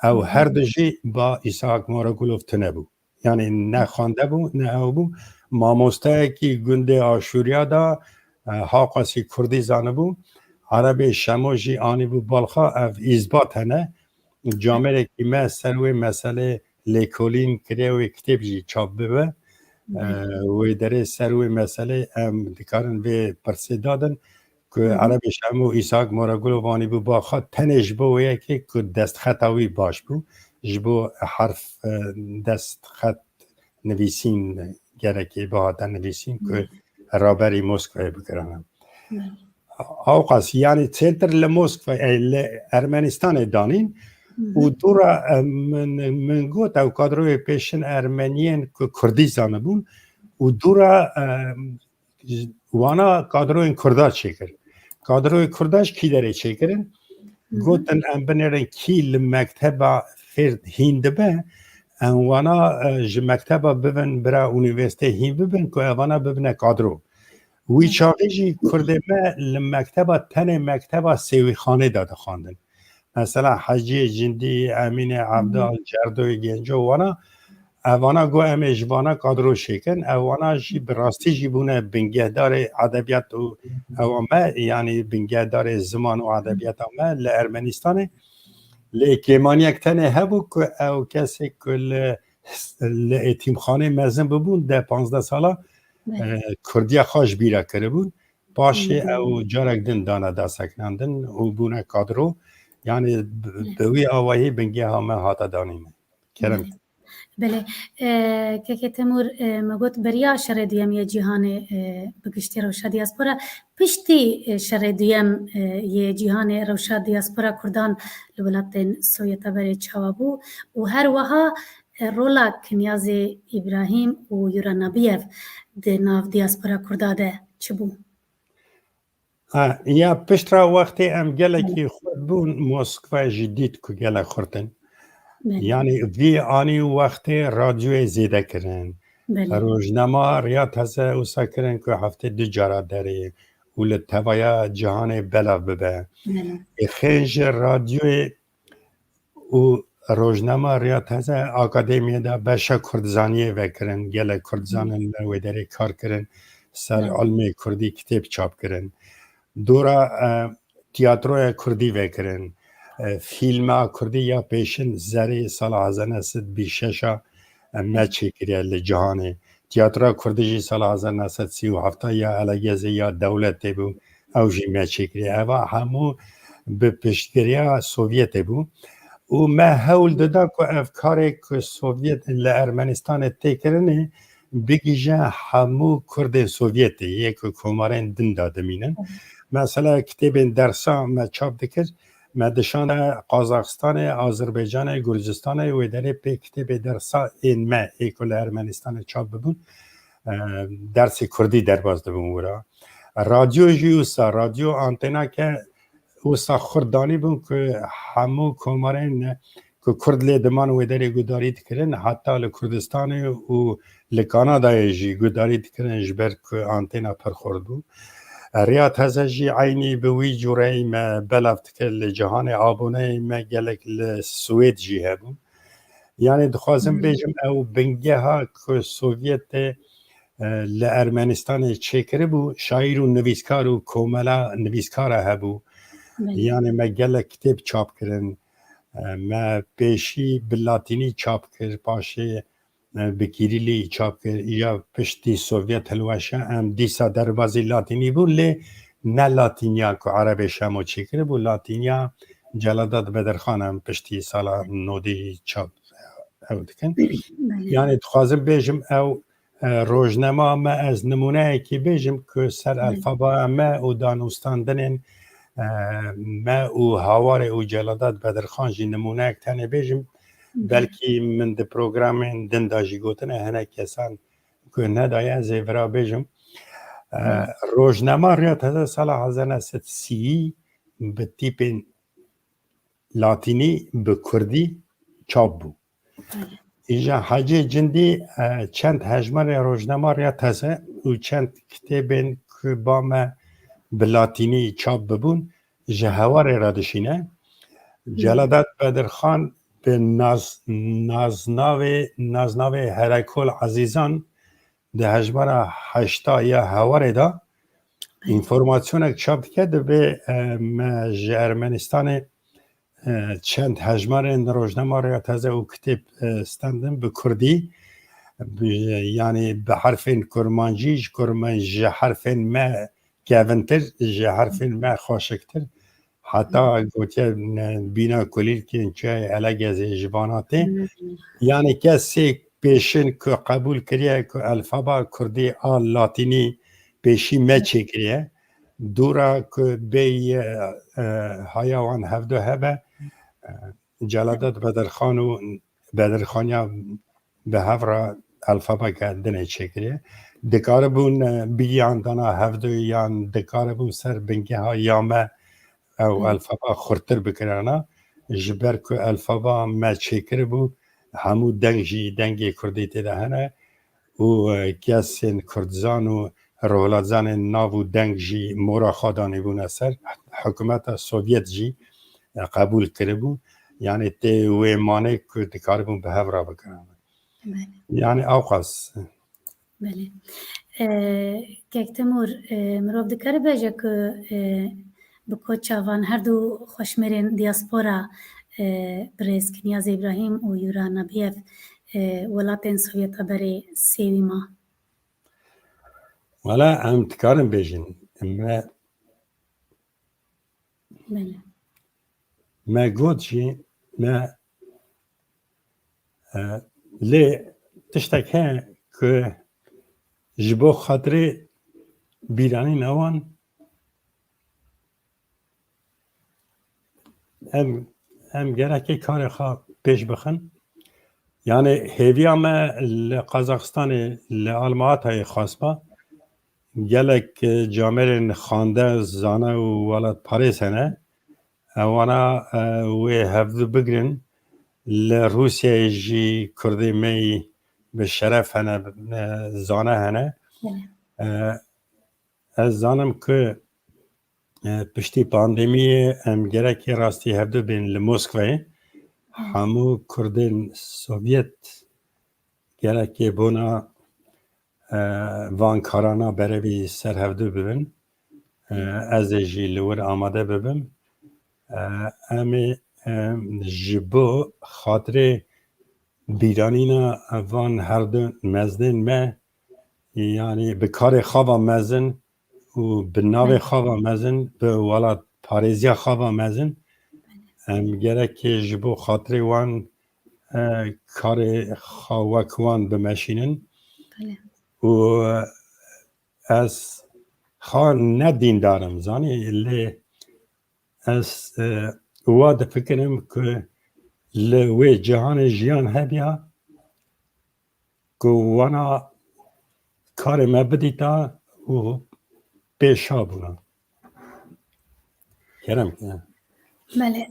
Ew her du jî ba Îsaak Maragulov tune bû. Yanî ne xwendebû, ne ew bû. Mamosteyekî gundê Aşûriya de, e, haqasî kurdî zanibû. Erebê Şemo jî anîbû balxa, ev îsbat hene. Camêrekî me ser wê meselê lêkolîn kiriye, wê kitêb jî çap bibe. E, wê derê ser wê meselê em dikarin vê pirsê dadin. Ku Hı hı. Erebê Şemo Îsak Moragulov anîbû ba xwe tenê ji bo wê yekê ku destxeta wî baş bû, ji bo herf, e, destxet nivîsîn gerekê bihate nivîsîn ku Hı. raberî Moskwayê bikirane. Hı. Awqas, yanî çêtir li Moskva, e, li Ermenistanê danîn Hı hı. û dûra, e, min, min got ew kadroyê pêşin Ermeniyên ku Kurdî zanibûn û dûra, e, wana kadroyên Kurda çêkir. Kadroyê Kurda ji kî derê çêkirin? Hı hı. Gotin em binêrin kî li mekteba fêr hîn dibe, em wana, e, ji mekteba bibin bira unîversîtê hîn bibin ku evana bibine kadro. Wî Hı. çaxê jî Kurdê me li mekteba tenê mekteba Sêwîxanê de dixwandin. Mesela Heciyê Cindî, Emînê Hı hı. Evdal, Cerdoyê Genco wana, evana got em ê ji vana kadro çêkin. Ewana jî bi rastî jî bûne bingehdarê edebiyat û ewa me, yanî bingehdarê ziman û edebiyata me li Ermenistanê. Lê kêmaniyek tenê hebû ku ew kesê ku li, li êtîmxanê mezin bibûn, deh panzdeh sala, Belê. e, Kurdiya xwe ji bîra kiribûn. Paşê Hı hı. ew carek din dane daseknandin û bûne kadro. Yanî bi, Belê. bi wî awayî bingeha me hate danîne. Kerem. Belê. Belê. E, Kekê Temûr, e, me got beriya şerê duyem yê cîhanê, e, bi giştî rewşa diaspora. Piştî, e, şerê duyem, e, yê cîhanê rewşa diaspora Kurdan li welatên Sovyeta berê çawa bû û her wiha, e, rola Kinyazê Îbrahîm û Yura Nabiyev di nav diaspora Kurda de çi bû? Ha, ya piştra wextê em gelekî Belê. xurt bûn, Moskva jî dît ku gelek xurt in. Belê. Yanî vî anî wextê radyoyê zêde kirin. Belê. Rojnama riya teze wisa kirin ku heftê du cara derê û li tevaya cîhanê belav bibe. Belê. Ê xênje radyoyê û rojnama riya teze akademiyê de beşa kurdzaniyê vekirin, gelek kurdzan in li wê derê kar kirin, ser Hı. ilmê kurdî kitêb çap kirin. Dora, e, tiyatroya kurdî vekirin, e, fîlma kurdî ya pêşin zerê sala hezar neh sed bîst şeş a, e, me çêkiriye li cîhanê. Tiyatroya kurdî jî sala hezar neh sed sî û heft ya Elegezê ya dewletê bû. Ew jî me çêkiriye. Eva hemû bi piştgiriya Sovyetê bû. Û me hewl dida ku ev karê ku Sovyet li Ermenistanê tê kirinê bigihîje hemû Kurdên Sovyetê yê ku komarên din de dimînin. Mesela kitêbên dersa me çap dikir, me dişande Qazaxistanê, Azerbaycanê, Gurcistanê, wê derê pê kitêbê dersa ên me ê ku li Ermenistanê çap bibûn, e, dersê kurdî derbas dibûn wira. Radyo jî wisa, radyo antenake wisa xurt danîbûn ku hemû komarên ku kurd lê diman wê derê gudarî dikirin, heta li Kurdistanê û li Kanadayê jî gudarî dikirin, ji ber ku antena pir xurt bû. Riya teze jî eynî bi wî cûreyî me belav dikir, li cîhanê aboneyê me gelek li Swêd jî hebûn. Yanî dixwazim Hı hı. bêjim ew bingeha ku Sovyetê, e, li Ermenistanê çêkiribû, şaîr û nivîskar û komela nivîskara hebû. Belê. Yanî me gelek kitêb çap kirin. E, me pêşî bi latînî çap kir, paşê, e, bi kîrîlî çap kir. Îja piştî Sovyet hilweşa em dîsa derbazî latînî bûn, lê ne latîniya ku Erebê Şemo çêkiribû, latîniya Celadet Bedirxan em piştî sala nodî çap ew dikin. Belê. Yanî dixwazim bêjim ew, e, rojnama me, ez nimûneyekî bêjim ku ser Belê. alfabaya me û danûstandinên, e, me û Hawarê û Celadet Bedirxan jî nimûneyek tenê bêjim. Belê. Belkî min di programên din de jî gotine, hinek kesan ku nedaye ez ê vira bêjim. E, Belê. Rojnama Riya Teze sala hezar neh sed sî bi tîpên latînî bi kurdî çap bû. Îja Hecê Cindî, e, çend hejmarê rojnama Riya Teze û çend kitêbên ku ba me bi latînî çap bibûn, ji hewarê re dişîne. Celadet Bedirxan bi naz-, naznavê, naznavê Herekol Ezîzan di hejmara heşta ya hewarê de înformasyonek çap dike, dibê, e, me ji Ermenistanê, e, çend hejmarên rojnama Riya Teze û kitêb, e, standin bi kurdî, bi, yanî bi herfên kurmancî, ji kurman-, ji herfên me kevintir, ji herfên me xweşiktir. Heta gotiye, e, bîna kulîlkên çiyayê Elegezê ji vana tê. Hmm. Yanî kesê pêşin ku qebûl kiriye ku elfaba kurdî a latînî pêşî me çêkiriye, dûra ku bêyî, e, haya wan hevdu hebe, e, Celadet Bedirxan û Bedirxaniya bi hev re elfabeke dinê çêkiriye. Dikaribûn, e, bigiyandana hevdu yan dikaribûn ser bingeha ya me ew Hmm. elfaba xurtir bikirana. Ji ber ku elfaba me çêkiribû, hemû deng jî dengê kurdî tê de hene û, e, kesên kurdzan û rojhilatizanên nav û deng jî mora xwe danîbûne ser. Hikûmeta Sovyet jî, e, qebûl kiribû. Yanî tê wê manê ku dikaribûn bi hev re bikirin. Belê. Yanî ewqas. Belê. E, Kek Timur, e, mirov dikare bêje ku, e, bi koça van her du xweşmêrên diaspora, e, birêz Kinyaz Îbrahîm û Yura Nabiyev, e, welatên Sovyeta berê sêwî ma? Wala em dikarin bêjin. Me Belê. Me got jî, me, e, lê tiştek heye ku ji bo xatirê bîranîna wan em, em gerekê karê xwe pêş bixin. Yanî hêviya me li Qazaxistanê, li Almatayê xwespa gelek, e, camêrên xwende, zane û welatparêz hene. Ewana, e, wê hevdu bigrin. Li Rûsyayê jî kurdê me yî bi şeref hene, e, zane hene. Belê. E, ez zanim ku, e, piştî pandemiyê em gerekê rastî hevdu bên li Moskwayê. Hı. Hemû kurdên Sovyet gerekê bona, e, van karana berevî ser hevdu bibin. E, ez ê jî li wir amade bibim. E, em ê, e, ji bo xatirê bîranîna van her du mezinên me, yanî bi karê xwe ve mezin û bi navê Belê. xwe ve mezin, bi welatparêziya xwe ve mezin, em gerekê ji bo xatirê wan, e, karê xwe wek wan bimeşînin. Belê. Û ez xwe ne dîndar im, zanî, lê ez, e, wa difikirim ku li wê cihanê jiyan hebiya ku wana karê me bidîta û pêşa bûna. Kerem ke. Belê.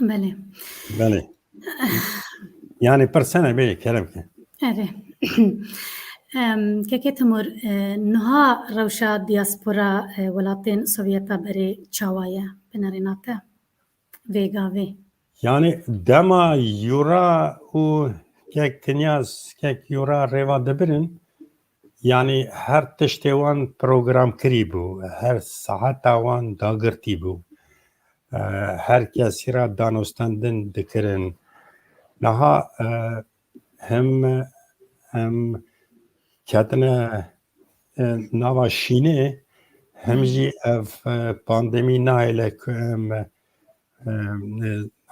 Belê. Belê. Yanî pirsene bê, kerem ke. Erê. Em, Kekê Timur, e, niha rewşa diaspora, e, welatên Sovyeta berê çawa ye? Binerêna te vê gavê. Yanî dema Yura û Kek Kinyaz, Kek Yura rêva dibirin, yanî her tiştê wan programkirî bû, her saeta wan dagirtî bû. E, her kesî re danûstendin dikirin. Niha, e, him em ketine, e, nava şînê, him jî ev, e, pandemî nahêle ku em, e, e,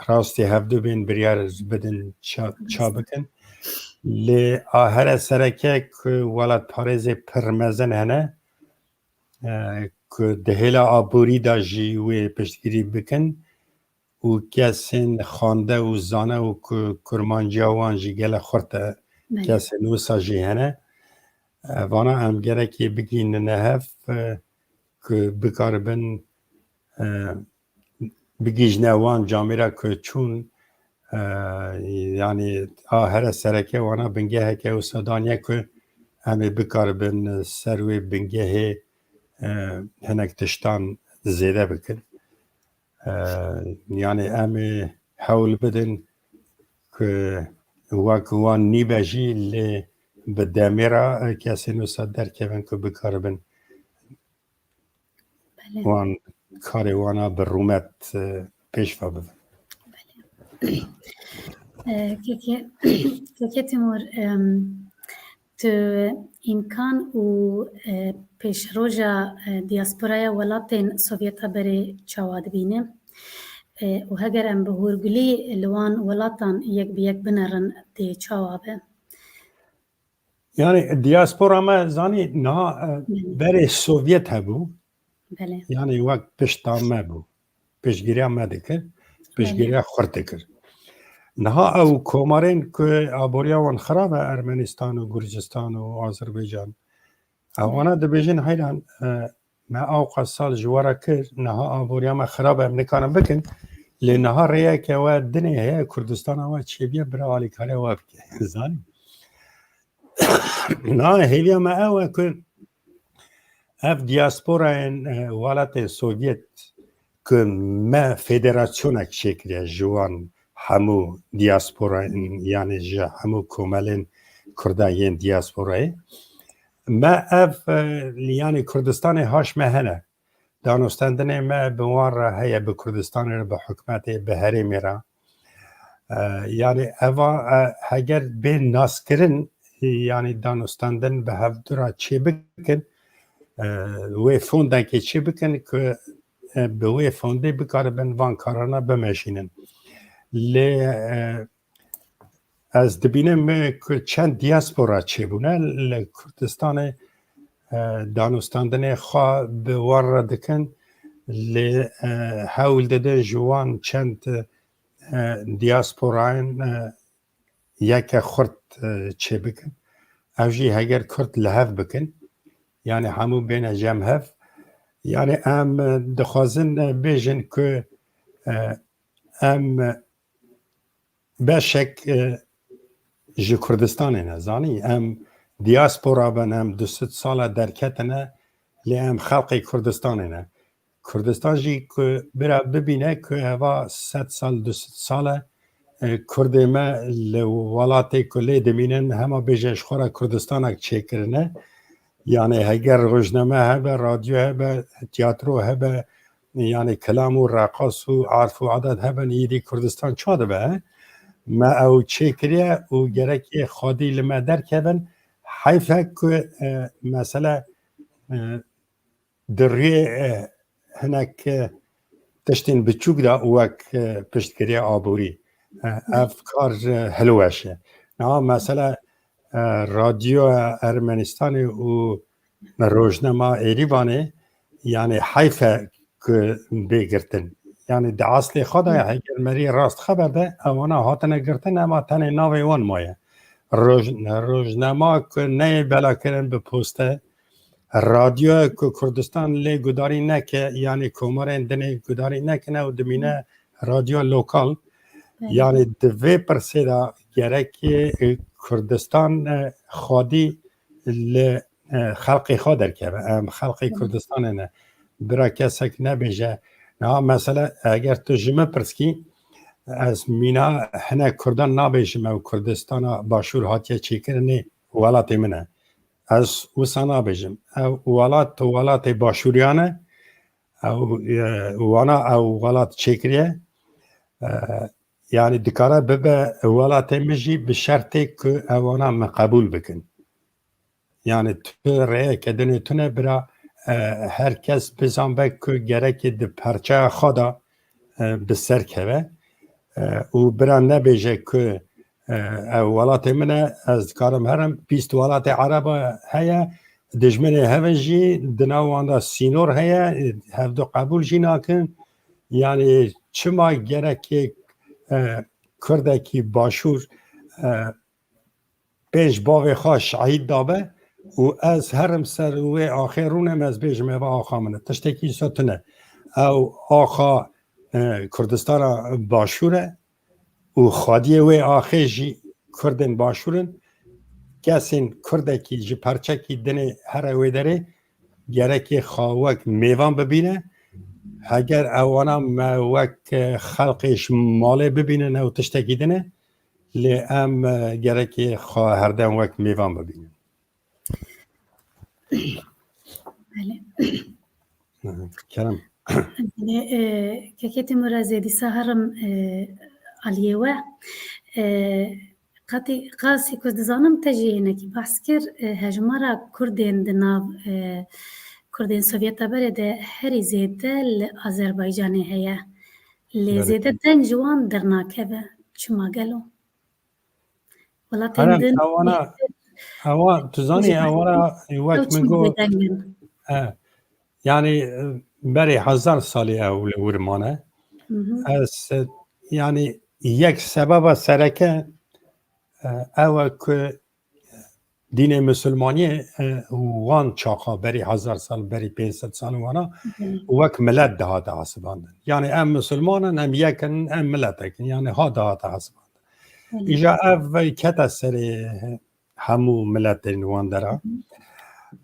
rastî hevdu bên biryar bidin ça, ça bikin. Lê a here sereke ku welatparêzê pir mezin hene, e, ku di hêla aborî de jî wê piştgirî bikin û kesên xwende û zane û ku kurmanciya wan jî gelek xurt e, Kesên wisa jî hene. E, vana em gerekê bigînine hev, e, ku bikaribin, e, bigihîjine wan camêra ku çûn, e, yanî a here sereke wana bingeheke wisa daniye ku em ê bikaribin ser wê bingehê, e, hinek tiştan zêde bikin. E, yanî em ê hewl bidin ku wek wan nîbe jî lê bi demê re, e, kesên wisa derkevin ku bikaribin Belê. wan karê wana bi rûmet, e, pêş ve bibin. E, keke, keke Timur, em, tu îmkan û, e, pêşroja, e, diasporaya welatên Sovyeta berê çawa dibîne? E, û heger em bi hûrgulî li wan welatan yek bi yek binerin, dê çawa be? Yani diaspora me zanî niha, e, Belê. berê Sovyet hebû. Belê. Yani wek pişta me bû. Piştgiriya me dikir. Piştgiriya xurt dikir. Niha ew komarên ku aboriya wan xirab e, Ermenistan û Gurcistan û Azerbaycan. Ew wana dibêjin heyran, e, me ewqas sal ji we re kir, niha aboriya me xirab e, em nikarin bikin. Lê niha rêyeke we dinê heye, Kurdistana we çêbiye, bira alîkariya we bike. Zanî? Na, hêviya me ew e ku ev diasporayên, e, welatên Sovyet ku me federasyonek çêkiriye ji wan hemû diasporayên, yani ji hemû komelên Kurda yên diasporayê. Me ev, e, yani Kurdistanê haş me hene. Danûstendinê me bi wan re heye, bi Kurdistanê re, bi hikûmetê, bi herêmê re. E, yani eva, e, heger bê naskirin, yani danûstendin bi hevdu re çê bikin, e, wê fondekê çê bikin ku, e, bi wê fondê bikaribin van karana bimeşînin. Lê, e, ez dibînim, e, ku çend diaspora çêbûne li Kurdistanê, e, danûstendinê xwe bi wan re dikin, lê, e, hewl didin ji wan çend, e, diasporayên, e, yeke xurt, e, çêbikin. Ev jî heger Kurd li hev bikin, yani hemû bêne cem hev. Yani em, e, dixwazin, e, bêjin ku, e, em, e, beşek, e, ji Kurdistanê ne, zanî? Em diaspora bin, em du sed sala derketine, lê em xelqê Kurdistanê ne. Kurdistan jî ku bira bibîne ku heva sed sal, du sed sal e, e, Kurdê me li welatê ku lê dimînin, hema bêje ji xwe re Kurdistanek çêkirine. Yani heger rojname hebe, radyo hebe, tiyatro hebe, yani kilam û reqas û arf û adet hebin, îdî Kurdistan ça dibe? Me ew çêkiriye û gerekê xwedî li me derkevin. Heyf e ku, e, mesele, e, di rûyê, e, hinek, e, tiştên biçûk de wek, e, piştgiriya aborî. E, ev kar, e, hilweş e. Niha mesele, e, radyoya Ermenistanê û rojnama Êrîvanê, yani heyf e ku bê girtin. Yani di eslê xwe de heger merî rast xeber de, ewana hatine girtin, ema tenê navê wan maye. Roj-, rojnama ku neyê belakirin bi poste, radyoya ku Kurdistan lê gudarî neke, yani komarên dinê gudarî nekine û dimîne radyo lokal. Belê. Yani di vê pirsê de gerekê, e, Kurdistan, e, xwedî li, e, xelqê xwe derkeve. Em xelqê Belê. Kurdistanê ne. Bira kesek nebêje. Niha mesele eger tu ji min pirskî, ez mîna hinek Kurdan nabêjim ew Kurdistana Başûr hatiye çêkirinê welatê min e. Ez wisa nabêjim. Ev welat, welatê başûriyan e. Ew, e, wana ew welat çêkiriye. E, yani dikare bibe welatê min jî bi şertê ku ewana min qebûl bikin. Yani tu rêyeke dinê tune bira, e, her kes bizanbe ku gerekê di perçeya xwe de, e, bi ser keve. E, û bira nebêje ku, e, ev welatê min e, ez dikarim herim, bîst welatê Ereba heye, dijminê hev in jî, di nav wan de sînor heye, hevdu qebûl jî nakin. Yani çima gerekê, e, Kurdekî Başûr, e, pênc bavê xwe şehîd dabe û ez herim ser wê axê rûnem, ez bêjim eva axa min e. Tiştekî wisa tune. Ew axa, e, Kurdistana Başûr e û xwediyê wê axê jî Kurdên Başûr in. Kesên Kurdekî ji perçekî dinê here wê derê gerekê xwe wek mêvan bibîne. Heger ewana me wek, e, xelqê ji malê bibînin, ew tiştekî din e. Lê em, e, gerekê xwe herdem wek mêvan bibînin. Belê. Kerem. Belê, e, kekê Timur, ez ê dîsa herim, e, aliyê we. E, qatî, qasî ku dizanim te jî hinekî behs kir, e, hejmara Kurdên di nav, e, Kurdên Sovyeta berê de herî zêde li Azerbaycanê heye. Lê Belê. zêde deng ji wan dernakeve. Çima gelo? Welatên Kerem, din ewana, ewa, tu zanî, Ji ewana wek ew min çima got, bêdeng in? e, yani, e, berê hezar salî ew li wir mane. Hı hı. Ez, e, yani, yek sebeba sereke, e, ew e ku dînê misilmaniyê, e, wan çaxa berî hezar sal, berî pênc sed sal wana Hı hı. wek milet dihate hesibandin. Yani em misilman in, em yek in, em miletek in. Yani ha dihate hesibandin. Hı hı. Îja ev kete serê hemû miletên wan dera.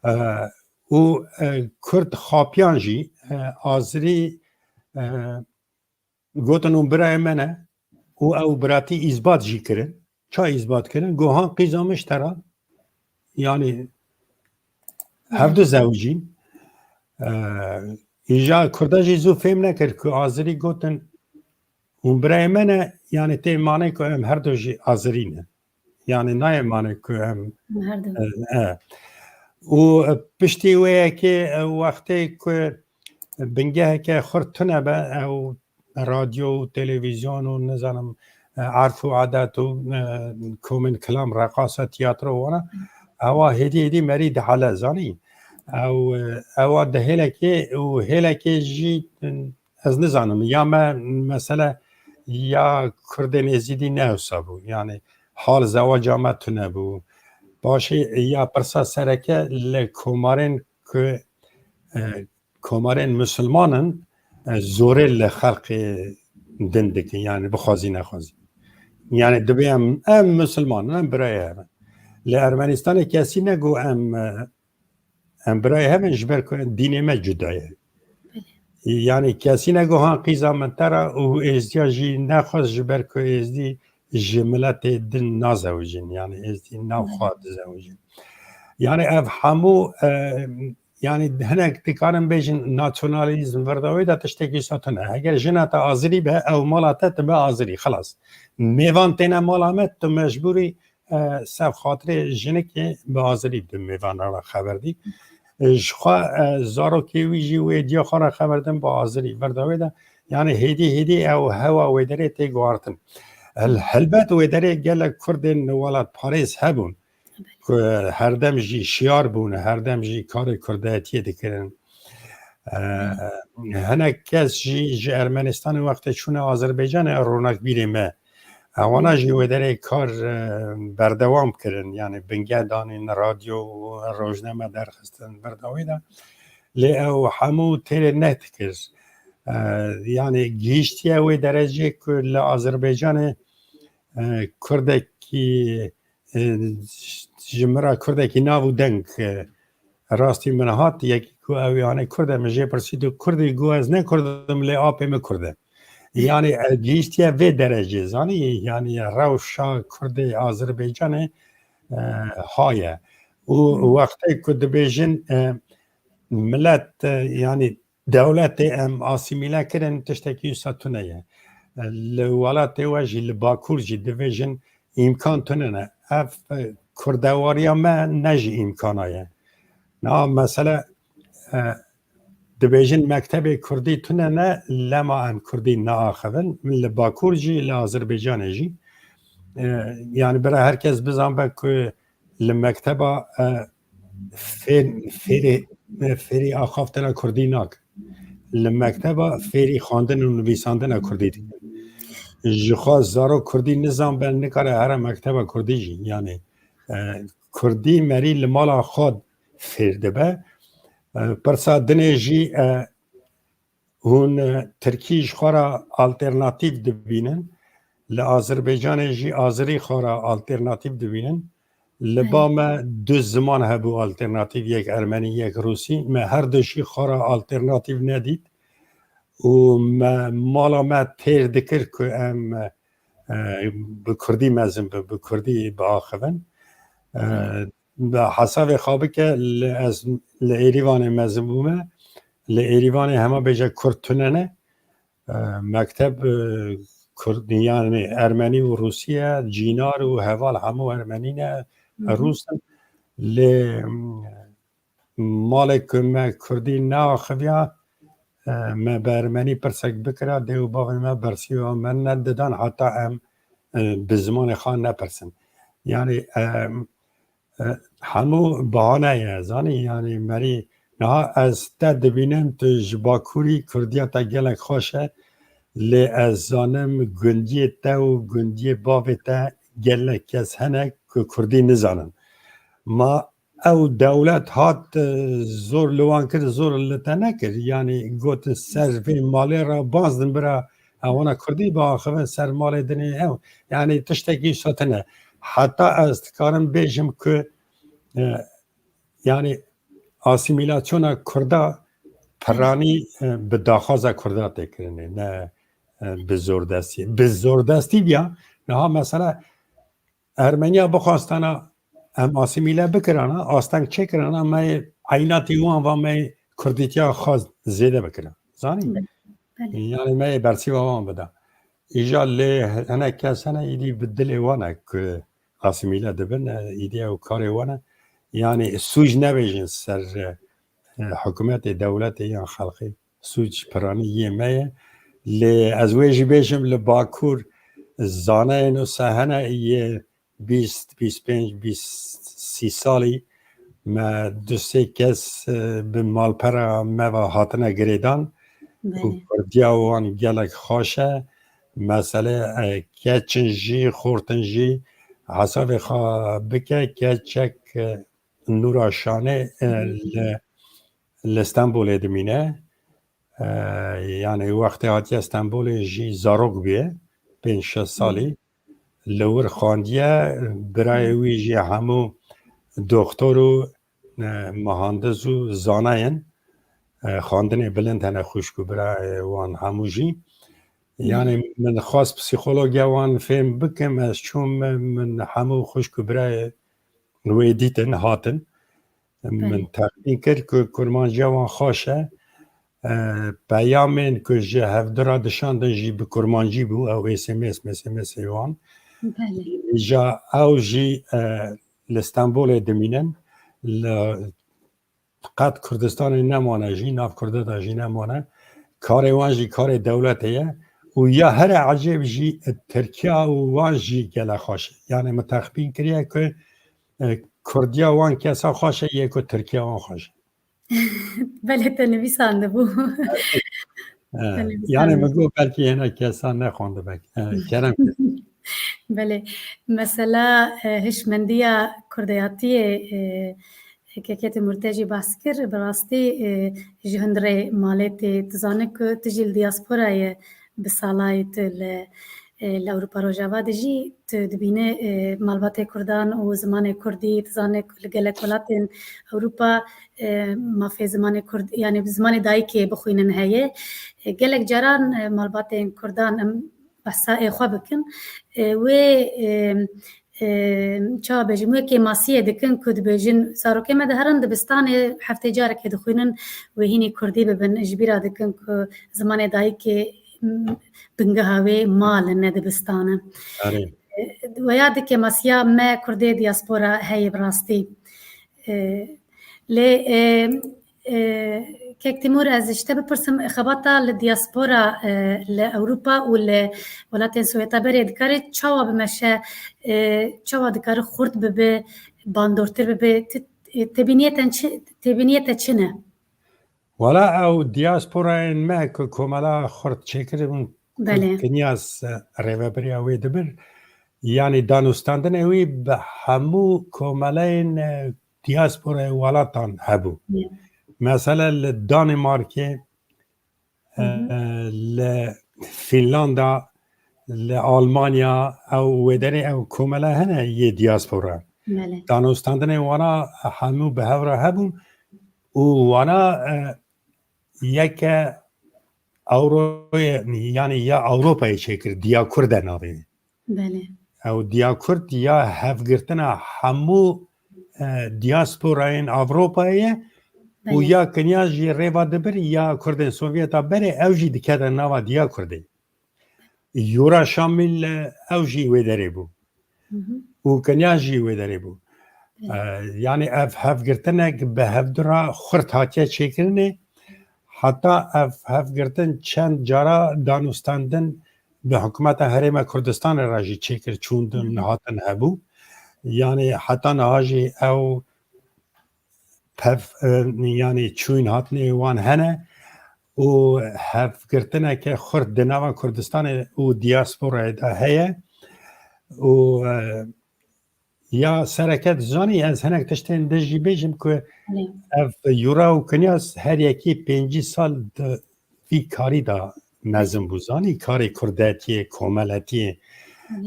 Hı hı. E, û, e, Kurd xapiyan jî, e, Azirî, e, gotin hûn birayê me ne û ew biratî îsbat jî kirin. Ça îsbat kirin? Got han qîza min ji te re, yani hevdu zewicîn. Ee, îja Kurda jî zû fêm nekir ku Azirî gotin hûn birayê me ne, yani tê manê ku em herdu jî Azirî ne. Yani nayê manê ku em Em herdu. e, e. Û piştî wê yekê, e, wextê ku bingeheke xurt tune be, ew radyo û televîzyon û nizanim, e, erf û adet û, e, komên kilam, reqasa, tiyatro wana, ewa hêdî hêdî merî dihele, zanî. Ew, e, ewa di hêlekê û hêlekê jî, e, ez nizanim, ya me mesele ya Kurdên Êzîdî ne wisa bû. Yani hal zewaca me tune bû. Paşê ya pirsa sereke li komarên ku, e, komarên misilman in, e, zorê li xelqê din dikin, yani bixwazî nexwazî. Yani dibê em, em misilman in, em birayê hev in. Li Ermenistanê kesî negot em, e, em birayê hev in ji ber ku dînê me cuda ye. Belê. Yani kesî negot han qîza min te re û êzdiya jî nexwest ji ber ku êzdî ji miletê din nazewicin. Yani êzdî nav Belê. xwe dizewicin. Yani ev hemû, e, yani hinek dikarin bêjin nasyonalîzm, vir di wê de tiştekî wisa tune. Heger jina te Azirî be, ew mala te dibe Azirî, xilas. Mêvan têne mala me, tu mecbûrî, e, ser xatirê jinikê bi Azirî bi mêvanan re xeber dî. E, ji xwe, e, zarokê wî jî wê diya xwe re xeber din bi Azirî. Vir di wê de, yani hêdî hêdî ew hewa wê derê tê guhartin. Hel-, helbet wê derê gelek Kurdên welatparêz hebûn ku herdem jî şiyar bûn, herdem jî karê kurdayetiyê dikirin. E, hinek kes jî ji Ermenistanê wextê çûne Azerbaycanê, ronakbîrê me. Ewana jî wê derê kar, e, berdewam kirin. Yani bingeh danîn, radyo û rojname derxistin, vir di wê de. Lê ew hemû têrê nedikir. E, yani gihiştiye wê derecê ku li Azerbaycanê, e, Kurdekî, e, ji min re Kurdekî nav û deng, e, rastî min hat, yekî ku ew, yani Kurd e, min jê pirsî, tu Kurd î? Got ez ne Kurd im, lê apê min Kurd e. Yani, e, gihiştiye vê derecê, zanî, yani rewşa Kurdê Azerbaycanê, e, ha ye. Û Hmm. wextê ku dibêjin, e, milet, e, yani dewletê em asîmîle kirin, tiştekî wisa tune ye. E, li welatê we jî, li Bakur jî dibêjin îmkan tune ne. Ev, e, kurdewariya me ne ji îmkana ye. Na mesele, e, dibêjin mektebê kurdî tune ne, lema em kurdî naaxivin. Min li Bakur jî, li Azerbaycanê jî, e, yani bira her kes bizanbe ku li mekteba, e, fêr-, fêrê, e, fêrî axaftina kurdî nakin. Li mekteba fêrî xwendin û nivîsandina kurdî dikin. Ji xwe zarok kurdî nizanbe, nikare here mekteba kurdî jî. Yani E, Kurdî merî li mala xwe fêr dibe. E, pirsa dinê jî, e, hûn, e, Tirkî ji xwe re alternatîf dibînin. Li Azerbaycanê jî Azerî xwe re alternatîf dibînin. Li ba me du ziman hebû alternatîf, yek Ermenî, yek Rûsî. Me her du jî xwe re alternatîf nedît. Û me, mala me têr dikir ku em, e, bi Kurdî mezin bin, bi Kurdî biaxivin. E, Bi hesabê xwe bike, li ez li Êrîvanê mezin bûme. Li Êrîvanê hema bêje Kurd tune ne. E, mekteb, e, Kurd, yani Ermenî û Rûsî ye, cînar û heval hemû Ermenî ne, Rûs in. Lê, m, malê ku me Kurdî neaxiviya, e, me bi Ermenî pirsek bikira, dê û bavê me bersîva me nedidan heta em, e, bi zimanê xwe nepirsin. Yani, e, e, hemû bahane ye, zanî, yani merî niha ez te dibînim, tu ji Bakurî, Kurdiya te gelek xweş e, lê ez zanim gundiyê te û gundiyê bavê te gelek kes hene ku Kurdî nizanin. Ma ew dewlet hat, e, zor li wan kir, zor li te nekir. Yani gotin ser vê malê re bazdin bira, ewana Kurdî biaxivin ser malê dinê ew. Yani tiştekî wisa tune. Heta ez dikarim bêjim ku, e, yani asîmîlasyona Kurda piranî, e, bi daxwaza Kurda tê kirinê, ne, e, bi zordestî. Bi zordestî biya, niha mesela Ermeniya bixwastana em asîmîle bikirana, asteng çêkirana, me yê eynatî wan va me yê Kurdîtiya xwe zêde bikira. Zanî? Belê. Yani me yê bersîva wan bida. Îja lê hinek kes hene, îdî bi dilê wan e ku asîmîle dibin, e, îdî ew karê wan e. Yani sûc nebêjin ser, e, hikûmetê, dewletê yan xelkê. Sûc piranî yê me ye. Lê ez wê jî bêjim, li Bakur zanayên wisa hene yê bîst, bîst pênc, bîst, sî salî me du sê kes, e, bi malpera me ve hatine girêdan û Belê. Kurdiya wan gelek xweş e. Mesele, e, keç in jî, xort in jî, hesabê xwe bike, keçek, e, Nûra Şanê, e, Hı hı. li, li Stenbolê dimîne. E, yani wextê hatiye Stenbolê jî zarok bûye, pênc şeş salî. Hı. Li wir xandiye, birayê Hı. wî jî hemû doktor û, e, muhandis û zana yin. E, xandinê bilind hene xwişk û birayê wan hemû jî. Hı. Yani min xwest psîkologiya wan fêm bikim, ez çûm, min hemû xwişk û birayê wê dîtin, hatin. Min Belê. texmîn kir ku kurmanciya wan xweş e. E, peyamên ku ji hevdu re dişandin jî bi kurmancî bû, ew S M S, S M S ê wan. Belê. Îja ew jî, e, li Stenbolê dimînin. Li qet Kurdistanê nemane jî, nav Kurda de jî nemane. Karê wan jî karê dewletê ye. Û ya here ecêb jî Tirkiya û wan jî gelek xweş e. Yani min texmîn kiriye ku, e, Kurdiya wan kesa xweş e, yê ku Tirkiya wan xweş e. Belê te nivîsandibû. E, Te nivîsandibû. Yani min got belkî hene kesa nexwandibe. E, kerem. Belê. Mesela, e, hişmendiya kurdeyatiyê, e, Keketê Murtecî behs kir, bi rastî, e, ji hundirê malê tê. Tu zanî ku tu jî li diasporayê bi salayê tu li, e, li Ewropa Rojava dijî, tu dibînî, e, malbatê Kurdan û zimanê Kurdî, tu zanî ku li gelek welatên Ewropa, e, mafê zimanê Kurd, yani zimanê dayikê bixwînin heye. E, gelek caran, e, malbatên Kurdan em behsa ê xwe bikin. E, wê, e, e, çawa bêjim, wê kêmasiyê dikin ku dibêjin, zarokê me diherin dibistanê, heftê carekê dixwînin, wê hînî kurdî bibin, ji bîra dikin ku zimanê dayikê, m, bingeha wê mal e, ne dibistan e. Erê. E, weya di kêmasiya me kurdê diaspora heye bi rastî. E, lê, e, e, Kek Timur, ez ji te bipirsim, xebata li diaspora, e, li Ewropa û li welatên Sovyeta berê dikare çawa bimeşe, e, çawa dikare xurt bibe, bandortir bibe, ti-, e, têbîniyê te çi, têbîniyê te çi ne? Wala ew diasporayên me ku komela xurt çêkiribûn, Belê. Kinyas, e, rêvebiriya wê dibir, Yanî danûstandinê wî bi hemû komeleyên, e, diasporayê welatan hebû. Mesela li Danîmarkê, e, li Fînlanda, li Almanya, ew wêderê ew komele hene yê diaspora. Danûstandinê wana hemû bi hev re hebûn û wana, e, yeke Ewroyê, yanî ya Ewropayê çêkir, Diya Kurde navê. Belê. Ew Diya Kurd ya hevgirtina hemû, e, diasporayên Ewropayê ye û ya kinya jî rêva dibir ya Kurdên Sovyeta berê, ew jî dikete nava Diya Kurdê. Yura Şamîl, e, ew jî wê derê bû. Û kinya jî wê derê bû. E, yanî ev hevgirtinek bi hevdu re xurt hatiye çêkirinê. Heta ev hevgirtin çend cara danûstandin bi hikûmeta Herêma Kurdistanê re jî çêkir, çûndin, hatin hebû. Yanî heta niha jî ew pev, e, yanî çûyîn hatinê wan hene û hevgirtineke xurt di nava Kurdistanê û diasporayê de heye û, e, ya sereke dizanî, ez hinek tiştên din jî bêjim ku ev Yura û Kinyas her yekî pêncî sal di vî karî de mezin bû, zanî, karê kurdetiyê, komeletiyê,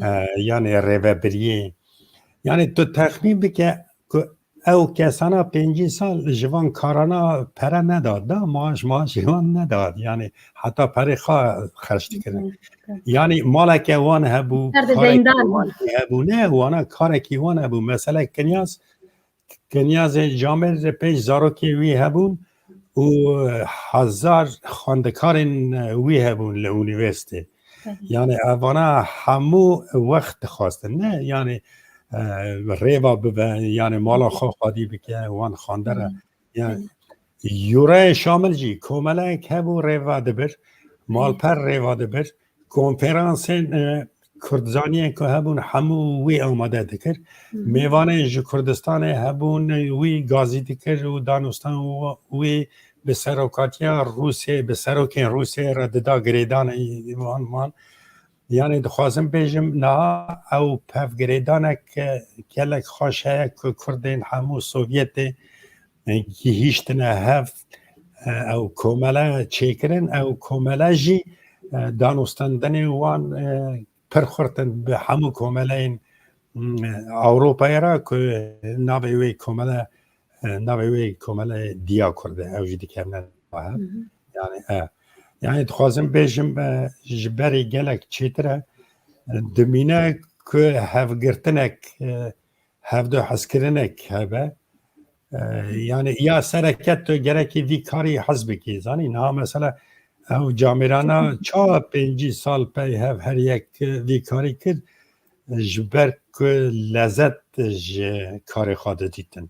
e, yanê rêvebiriyê. Yanî tu texmîn bike ku ew kesana pêncî sal ji van karana pere nedat, da maaş, maaş ji wan nedat. Yanî heta perê xwe xerc dikirin. Yanî maleke wan hebû, karekî wan hebû, ne, wana karekî wan hebû. Mesela Kinyas, Kinyazê Camêr pênc zarokê wî hebûn û hezar xwendekarên wî hebûn li unîversîtê. Yanî evana hemû wext dixwastin, ne? Yanî, e, rêva bibe, yanî mala xwe xwedî bike, wan xwendere. Yanî Yurayê Şamil jî komeleyek hebû, rêva dibir, malper rêva dibir, konferansên, e, kurdzaniyên ku hebûn hemû wî amade dikir. Mêvanên ji Kurdistanê hebûn, wî gazî dikir û danûstan wî bi serokatiya Rûsê, bi serokên Rûsê re dida girêdanê wan, wan. Yanî dixwazim bêjim, niha ew pevgirêdanek, e, gelek xweş heye ku Kurdên hemû Sovyetê, e, gihîştine hev, e, ew komele çêkirin, ew komele jî, e, danûstandinê wan, e, pir xurt in bi hemû komeleyên, m, Ewropayê re ku navê wê komele, e, navê wê komele Diya Kurd e, ew jî dikevne nava hev. Yanî, e, yanî dixwazim bêjim, e, ji berê gelek çêtir e, e, dimîne ku hevgirtinek, e, hevdu hezkirinek hebe. E, yanî ya sereke tu gerekî vî karî hez bikî. Zanî, niha mesela ew camêrana ça pêncî sal pey hev her yek, e, vî karî kir, ji ber ku lezet ji karê xwe didîtin.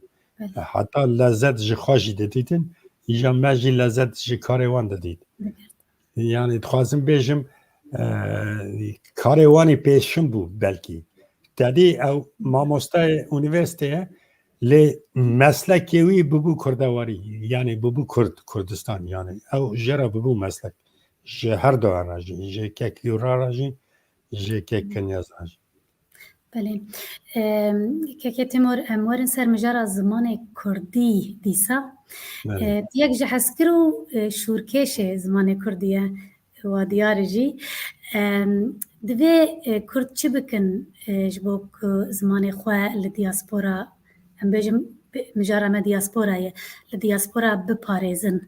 Heta lezet ji xwe jî didîtin, îja me jî lezet ji karê wan didît. Yanî dixwazim bêjim, e, karê wan ê pêşin bû belkî. Tedî ew mamostayê unîversîtê ye, lê meslekê wî bibû kurdewarî, yanî bibû Kurd, Kurdistan, yanî ew jê re bibû meslek. Ji her du re jî, ji kek Yura re jî, ji kek Kinyaz re jî. Belê. Em, kekê Timur, em werin ser mijara zimanê kurdî dîsa. Belê. E, tu yek ji hezkir û, e, şûrkêşê zimanê kurdî ye, wa diyar e jî. Em, divê, e, kurd çi bikin, e, ji bo ku zimanê xwe li diaspora, em bêjin, bi-, mijara me diaspora ye, li diaspora biparêzin?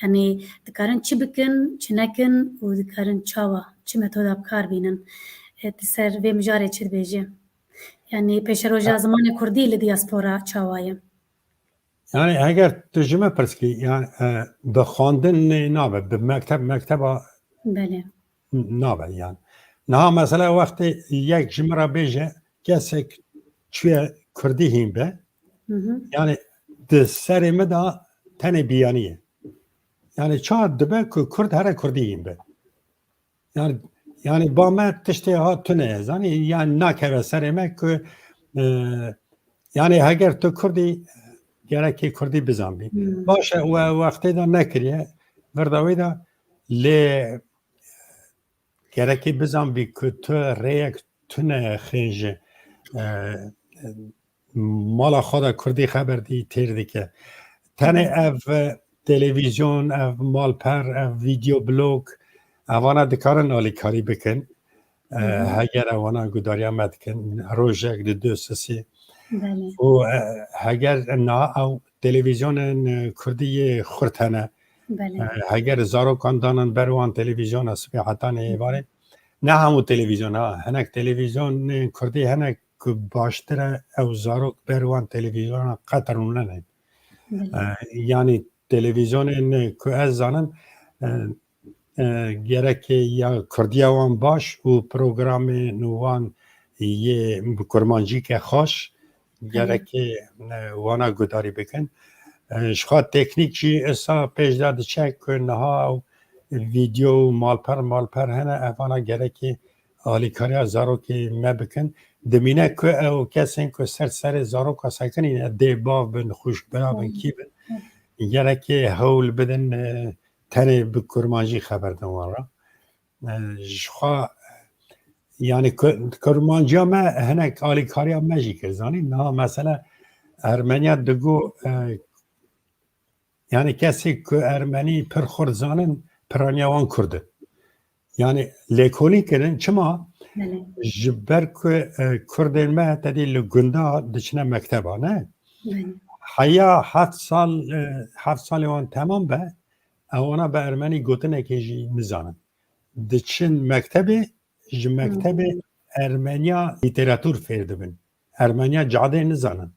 Yanî dikarin çi bikin, çi nekin û dikarin çawa, çi metoda bi kar bînin? E, tu ser vê mijarê çi dibêjî? Yanî pêşeroja zimanê kurdî li diaspora çawa ye? Yanî eger tu ji me pirs kî, yanî, e, bi xwendinê nabe, bi mekteb, mekteba Belê. nabe, yanî. Niha mesela wextê yek ji min re bêje, kesek çûye kurdî hîn be, Hı hı. yanî di serê min de tenê biyanî ye. Yanî ça dibe ku kurd here kurdî hîn be. Yanî, yanî ba me tiştê ha tune ye, zanî, yanî nakeve serê me ku, e, yanî heger tu kurdî, gerekê kurdî bizanbî. Hmm. Baş e, we wextê de nekiriye, vir de wê de, lê gerekê bizanbî ku tu rêyek tune xênji e, mala xwe de kurdî xeber dî têr dike. Tenê ev e, televîzyon, ev malper, ev video blog, evana dikarin alîkarî bikin. E, heger ewana gudariya me dikin, rojek di du sisî. Û e, heger na ew televîzyonên e, kurdî yê xurt hene. E, heger zarokan danin ber wan televîzyona sibê hetanê êvarê. Ne hemû televîzyon ha, hinek televîzyonên kurdî hene ku baştir e ew zarok ber wan televîzyona qet rûnenê. E, yanî televîzyonên ku ez zanim, e, e, gerekê ya kurdiya wan baş û programên wan yê bi kurmancî ke xweş, gerekê e, wana gudarî bikin. E, ji xwe teknîk jî esa pêş de diçe ku niha ew vîdeo û malper malper hene, evana gerekê alîkariya zarokê me bikin. Dimîne ku ew kesên ku ser serê zaroka sekinîne, dê bav bin, xwişk bira bin, kî bin, gerekê hewl bidin e, tenê bi kurmancî xeber din wan re. E, ji xwe, yanî ku-, kurmanciya me hinek alîkariya me jî kir, zanî. Niha mesela Ermeniya digo, e, yanî kesê ku Ermenî pir xurt zanin, piraniya wan kurd in. Yanî lêkolîn kirin, çima? Ji ber ku e, kurdên me tedî li gunda diçine mekteba, ne? Heya heft sal, e, heft salê wan temam be, ewana bi ermenî gotinekê jî nizanin. Diçin mektebê, ji mektebê ermeniya lîteratûr fêr dibin. Ermeniya cadê nizanin.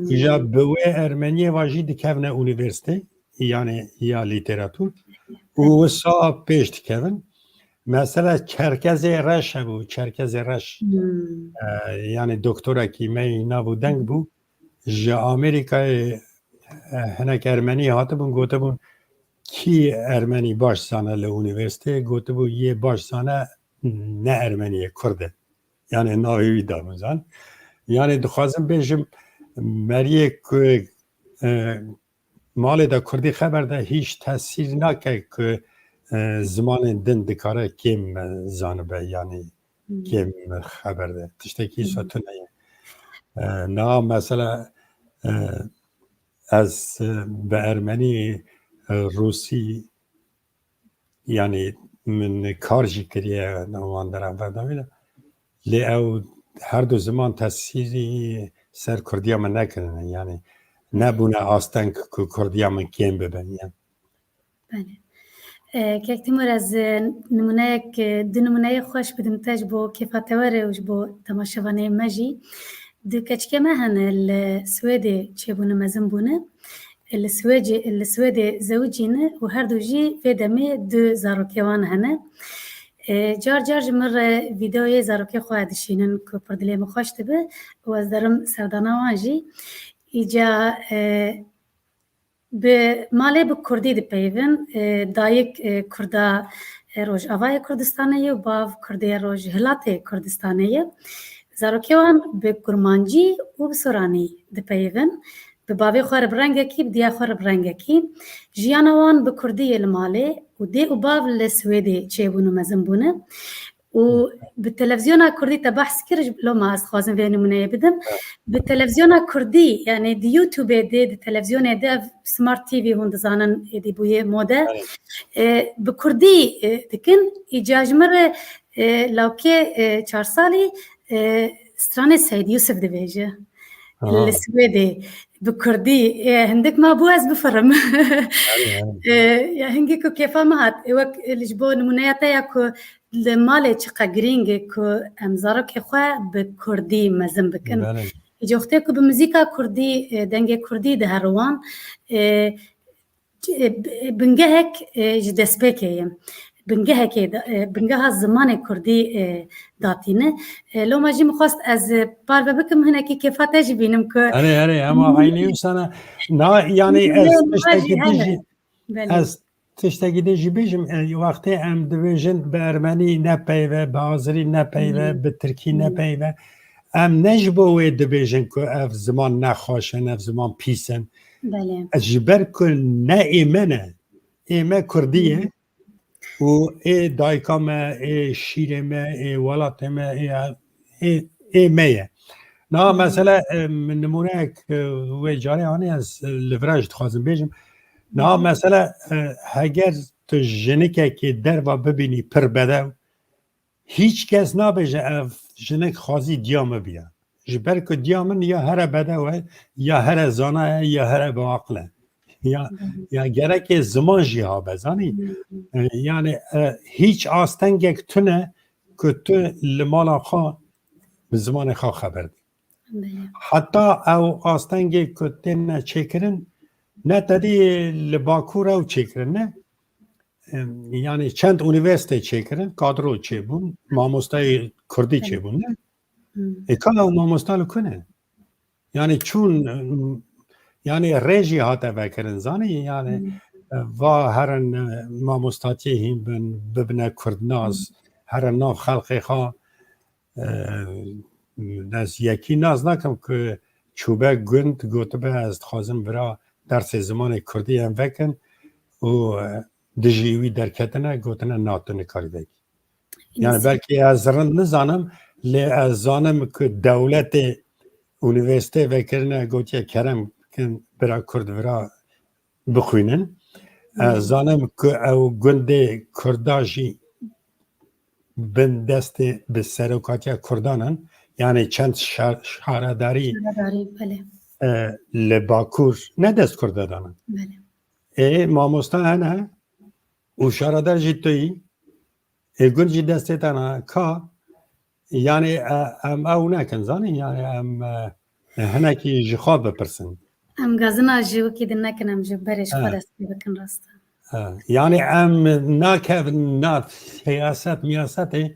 Îja bi wê ermeniyê ve jî dikevine unîversîte, yanî ya lîteratûr. Û wisa pêş dikevin. Mesela Çerkezê Reş hebû, Çerkezê Reş. E, yanî doktorekî me yî nav û deng bû. Ji Amerîkayê e, hinek ermenî hatibûn, gotibûn, kî ermenî baş zane li unîversîteyê? Gotibû, yê baş zane ne ermenî ye, kurd e. Yanî navê wî dabûn zan. Yanî dixwazim bêjim, meriyê ku e, malê de kurdî xeber de hîç tesîr nake ku e, zimanên din dikare kêm e, zanibe, yanî kêm xeber de. Tiştekî wisa tune ye. E, niha mesela e, ez e, bi ermenî, e, rûsî, yanî min kar jî kiriye wan deran berdamî de. Lê ew her du ziman tesîrî ser kurdiya min nekirine. Yanî nebûne asteng ku kurdiya min kêm bibe. Yanî. Belê. E, Kek Timur, ez, e, nimûneyek, e, du nimûneyê xweş bidim te ji bo kêfa te were û ji bo temaşevanê me jî. Du keçikê me hene li Swêdê çêbûne, mezin bûne. E, li Swêcê, li Swêdê zewicîne û her du jî vê demê du zarokê wan hene. E, car car ji min re vîdeoyê zarokê xwe dişînin ku pir dilê min xweş dibe û ez derim serdana wan jî. Îca, e, Bi malê bi kurdî dipeyivin. E, dayik, e, kurda, e, Rojavayê Kurdistanê ye û bav kurdê Rojhilatê Kurdistanê ye. Zarokê wan bi kurmancî û bi soranî dipeyivin. Bi bavê xwe re bi rengekî, bi diya xwe re bi rengekî. Jiyana wan bi kurdî ye li malê û dê û bav li Swêdê çêbûn û mezin bûne. Û bi televizyona kurdî te behs kir, ji loma ez dixwazim vê nimûneyê bidim. Bi televizyona kurdî, yanî di YouTube-ê de, di televizyonê de, ev Smart T V hûn dizanin, êdî bûye mode. E, bi kurdî, e, dikin, îca ji min re, e, lawkê, e, çar salî, e, stranê Seyd Yusuf dibêje. Li Swêdê bi kurdî, e, hindik ma bû ez bifirim. E, ya hingî ku kêfa min hat, e, wek, e, li ji bo nimûneya te ya ku li malê çiqe girîng e ku em zarokê xwe bi kurdî mezin bikin. Îca wextê ku bi muzîka kurdî, e, dengê kurdî dihere wan, e, e, bingehek, e, ji destpêkê ye. Bingehekê da-, e, bingeha zimanê kurdî, e, datîne. E, loma jî min xwest ez, e, parve bikim, hinekî kêfa te jî bînim ku Erê, erê, ema eynî wisa ne. Na, yanî ez tiştekî din jî, ez tiştekî din jî bêjim, e, wextê em dibêjin bi ermenî ne peyve, bi azirî ne peyve, bi tirkî ne peyve, em ne ji bo wê dibêjin ku ev ziman ne xweş in, ev ziman pîs in. Belê. Ji ber ku ne ê me ne, ê me kurdî ye û ê dayika me, ê şîrê me, ê welatê me, ê ê, ê me ye. Niha mesele, e, min nimûneyek, e, wê carê anî, ez, e, li vira jî dixwazim bêjim. Niha mesele, e, heger tu jinikekê derva bibînî pir bedew, hîç kes nabêje ev jinik xwazî diya min biya. Ji ber ku diya min ya here bedew e, ya here zana ye, ya here biaqil e. Ya, ya gerekê ziman jî habe, zanî? E, yani, e, hîç astengek tune ku tu li mala xwe bi zimanê xwe xeber dî. Heta ew astengê ku têne çêkirin, ne tedî li Bakur ew çêkirin, ne? Em, yani çend unîversîte çêkirin, kadro çêbûn, mamostayê kurdî çêbûn, ne? Ê, ka ew mamosta li ku ne? Yani çûn, em, yani rê jî hate vekirin, zanî? Yani, e, va herin, e, mamostatiyê hîn bin, bibine kurdnas, herin nav xelqê xwe, e, ez yekî nas nakim ku çûbe gund, gotibe, ez dixwazim vira dersê zimanê kurdî em vekin û, e, dijî wî derketine, gotine, na, tu nikarî vekî. Yani belkî ez rind nizanim, lê ez zanim ku dewletê unîversîte vekirine, gotiye, kerem kin bira kurd vira bixwînin. Ez zanim ku ew gundê kurda jî bin destê bi serokatiya kurdan in. Yani çend şar-, şaredarî, Şaredarî, belê. E, li Bakur ne dest kurda danin. Belê. Ê, mamosta hene û şaredar jî tu yî. Ê, gund jî destê te ne. Ka, yani, e, em ew nekin, zanî? Yani em, e, hinekî ji xwe bipirsin. Em gazina jî wekî din nekin, em ji berê ji xwe dest pê bikin, rast e. E, yani em nakevin na siyaset miyasetê,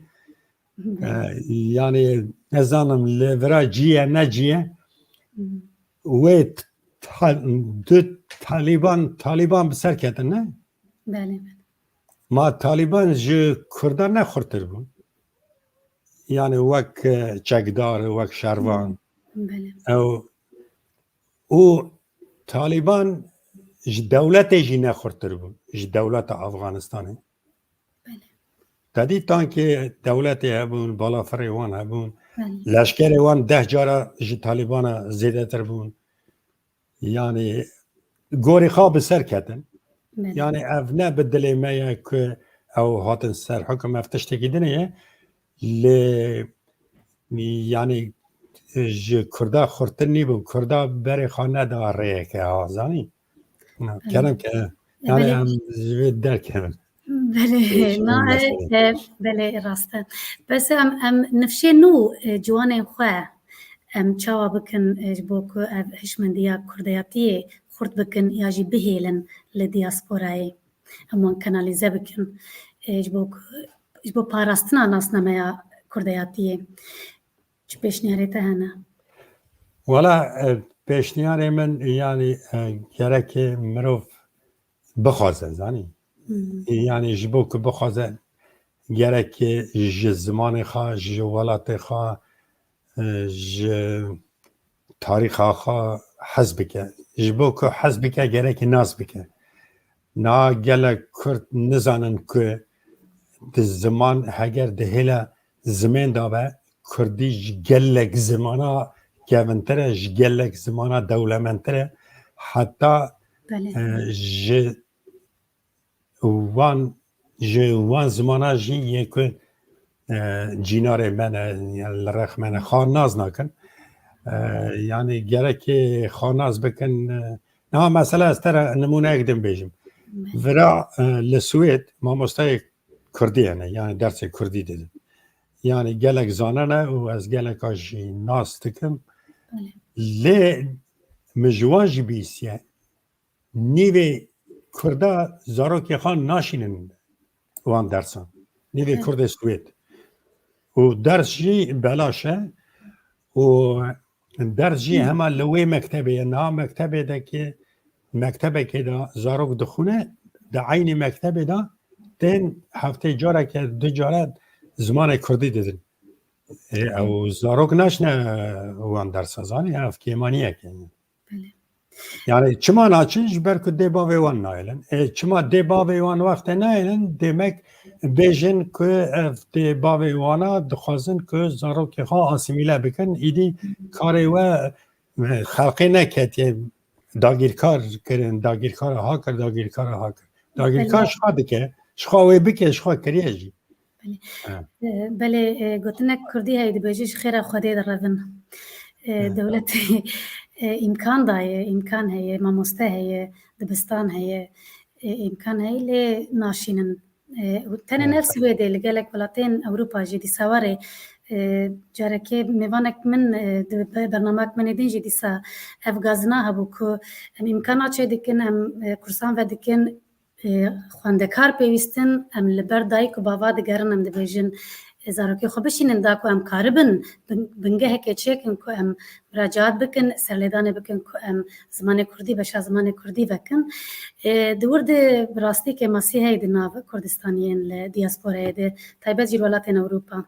e, yani ez zanim li vira cî ye, ne cî ye. Wê ta-, du Talîban, Talîban bi ser ketin, ne? Belê, belê. Ma Talîban ji Kurdan ne xurttir bûn. Yani wek, e, çekdar, wek şervan. Belê. Ew, û Talîban ji dewletê jî ne xurttir bûn, ji dewleta Afganistanê. Belê. Te dî tankê dewletê hebûn, balafirê wan hebûn. Belê. Leşkerê wan deh cara ji Talîbana zêdetir bûn. Yani gorî xwe bi ser ketin. Belê. Yani ev ne bi dilê me ye ku ew hatin ser hukum, ev tiştekî din e. Lê yani ji Kurda xurtin nîbû. Kurda berê xwe neda rêyeke, ha, zanî? Belê. Kerem ke, yani em ji vê derkevin. Belê, na, e, belê, rast e. Bes em, em nifşê nû, e, ciwanên xwe em çawa bikin, e, ji bo ku ev hişmendiya kurdayatiyê xurt bikin ya jî bihêlin li diasporayê? Em wan kanalîze bikin, e, ji bo ku, ji bo parastina nasnameya kurdayatiyê. Çi pêşniyarê te hene? Wala, e, pêşniyarê min, yani, e, gereke mirov bixwaze, zanî? Hmm. Yani ji bo ku bixwaze, gereke ji zimanê xwe, ji welatê xwe, e, ji tarîxa xwe hez bike. Ji bo ku hez bike, gereke nas bike. Na gelek Kurd nizanin ku di ziman, heger di hêla zimên de be, Kurdî ji gelek zimana kevintir e, ji gelek zimana dewlemendtir e. Heta, Belê. e, ji wan, ji wan zimana jî yê ku, e, cînarê me ne, yani li rex me ne, xwe nas nakin. E, yani gerekê xwe nas bikin. E, niha mesela ez te re nimûneyek din bêjim. Belê. Vira, e, li Swêd mamosteyê Kurdî hene, yani dersê Kurdî didin. Yani gelek zanene û ez geleka jî nas dikim. Belê. Lê min ji wan jî bihîstiye. Nîvê Kurda zarokê xwe naşînin wan dersan. Nîvê Evet. Kurdê Swêd. Û ders jî belaş e. Û ders jî Hı. hema li wê mektebê ye. Niha mektebê de ki, mektebekê de zarok dixwine, di eynî mektebê de tên heftê careke, du care zimanê Kurdî didin. Ê, Evet. ew zarok naşine wan dersa, zanî, ev kêmaniyek e. Belê. Yani çima naçin? Ji ber ku dê bavê wan nayêlin. E, çima dê bavê wan wextê nayêlin? Demek bêjin ku ev dê bavê wana dixwazin ku zarokê xwe asîmîle bikin. Îdî karê we, e, xelqê neketiye dagîrkar kirin, dagîrkara ha kir, dagîrkara ha kir. Dagîrkar Belê. Ji xwe dike, ji xwe wê bike, ji xwe kiriye jî. Belê. Ha. E, belê, e, gotinek kurdî heye, dibêje ji xêra Xwedê direvin. E, Evet. Dewletê, e, îmkan daye, îmkan heye, mamoste heye, dibistan heye, e, îmkan heye, lê naşînin. E, û tenê Evet. ne Swêdê, li gelek welatên Ewropa jî dîsa warê, e, carekê mêvanek min, e, di be-, bernamek min ê din jî dîsa ev gazina hebû ku em îmkana çêdikin, em, e, kursan vedikin, e, xwendekar pêwîstin, em li ber dayik û bava digerin, em dibêjin, e, zarokê xwe bişînin da ku em karibin bin-, bingehekê çêkin ku em muracaat bikin, serlêdanê bikin ku em zimanê kurdî, beşa zimanê kurdî vekin. E, di wir de bi rastî kêmasî heye di nav Kurdistaniyên li diasporayê de, taybet jî li welatên Ewropa.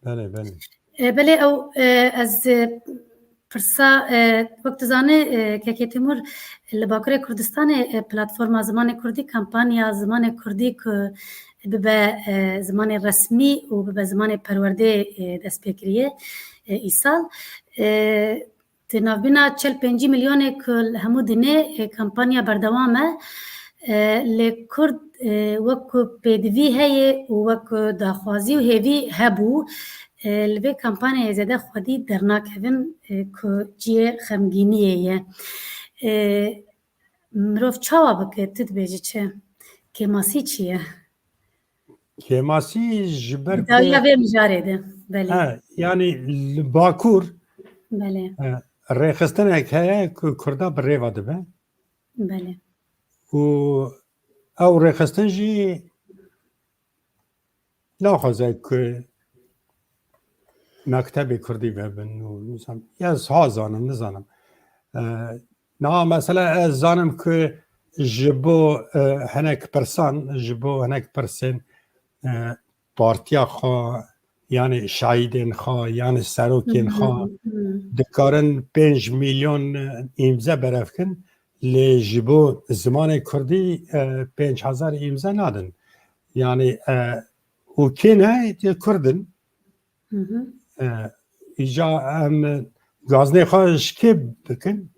Belê, belê. E, belê ew, e, ez, e, pirsa, e, wek tu zanî, e, Kekê Timur, li Bakurê Kurdistanê, e, platforma Zimanê Kurdî, kampanya Zimanê Kurdî ku bibe, e, zimanê resmî û bibe zimanê perwerdê, e, dest pê kiriye, e, îsal. E, Di navbîna çil pêncî milyonê ku li hemû dinê, e, kampanya berdewam e. E, lê Kurd, e, wek ku pêdivî heye û wek ku daxwazî û hêvî hebû, e, li vê kampanyayê zêde xwedî dernakevin, e, ku cihê xemgîniyê ye. E, mirov çawa bike, tu dibêjî çi? Kêmasî çi ye? Kêmasî ji ber Di dawiya vê mijarê de, belê. He, yani li Bakur, Belê. e, rêxistinek heye ku Kurda bi rêva dibe. Belê. Û ew rêxistin jî naxwaze ku mektebê Kurdî vebin û nizam, ya ez ha zanim, nizanim. E, niha mesela ez zanim ku ji bo, e, hinek pirsan, ji bo hinek pirsên, e, partiya xwe, yani şahidên xwe, yani serokên xwe, Hı hı, hı. dikarin pênc milyon, e, îmze berevkin, lê ji bo zimanê Kurdî, e, pênc hezar îmze nadin. Yani, e, û kê ne, yê Kurd in. Hı hı. E, îca em gaznê xwe ji kê bikin?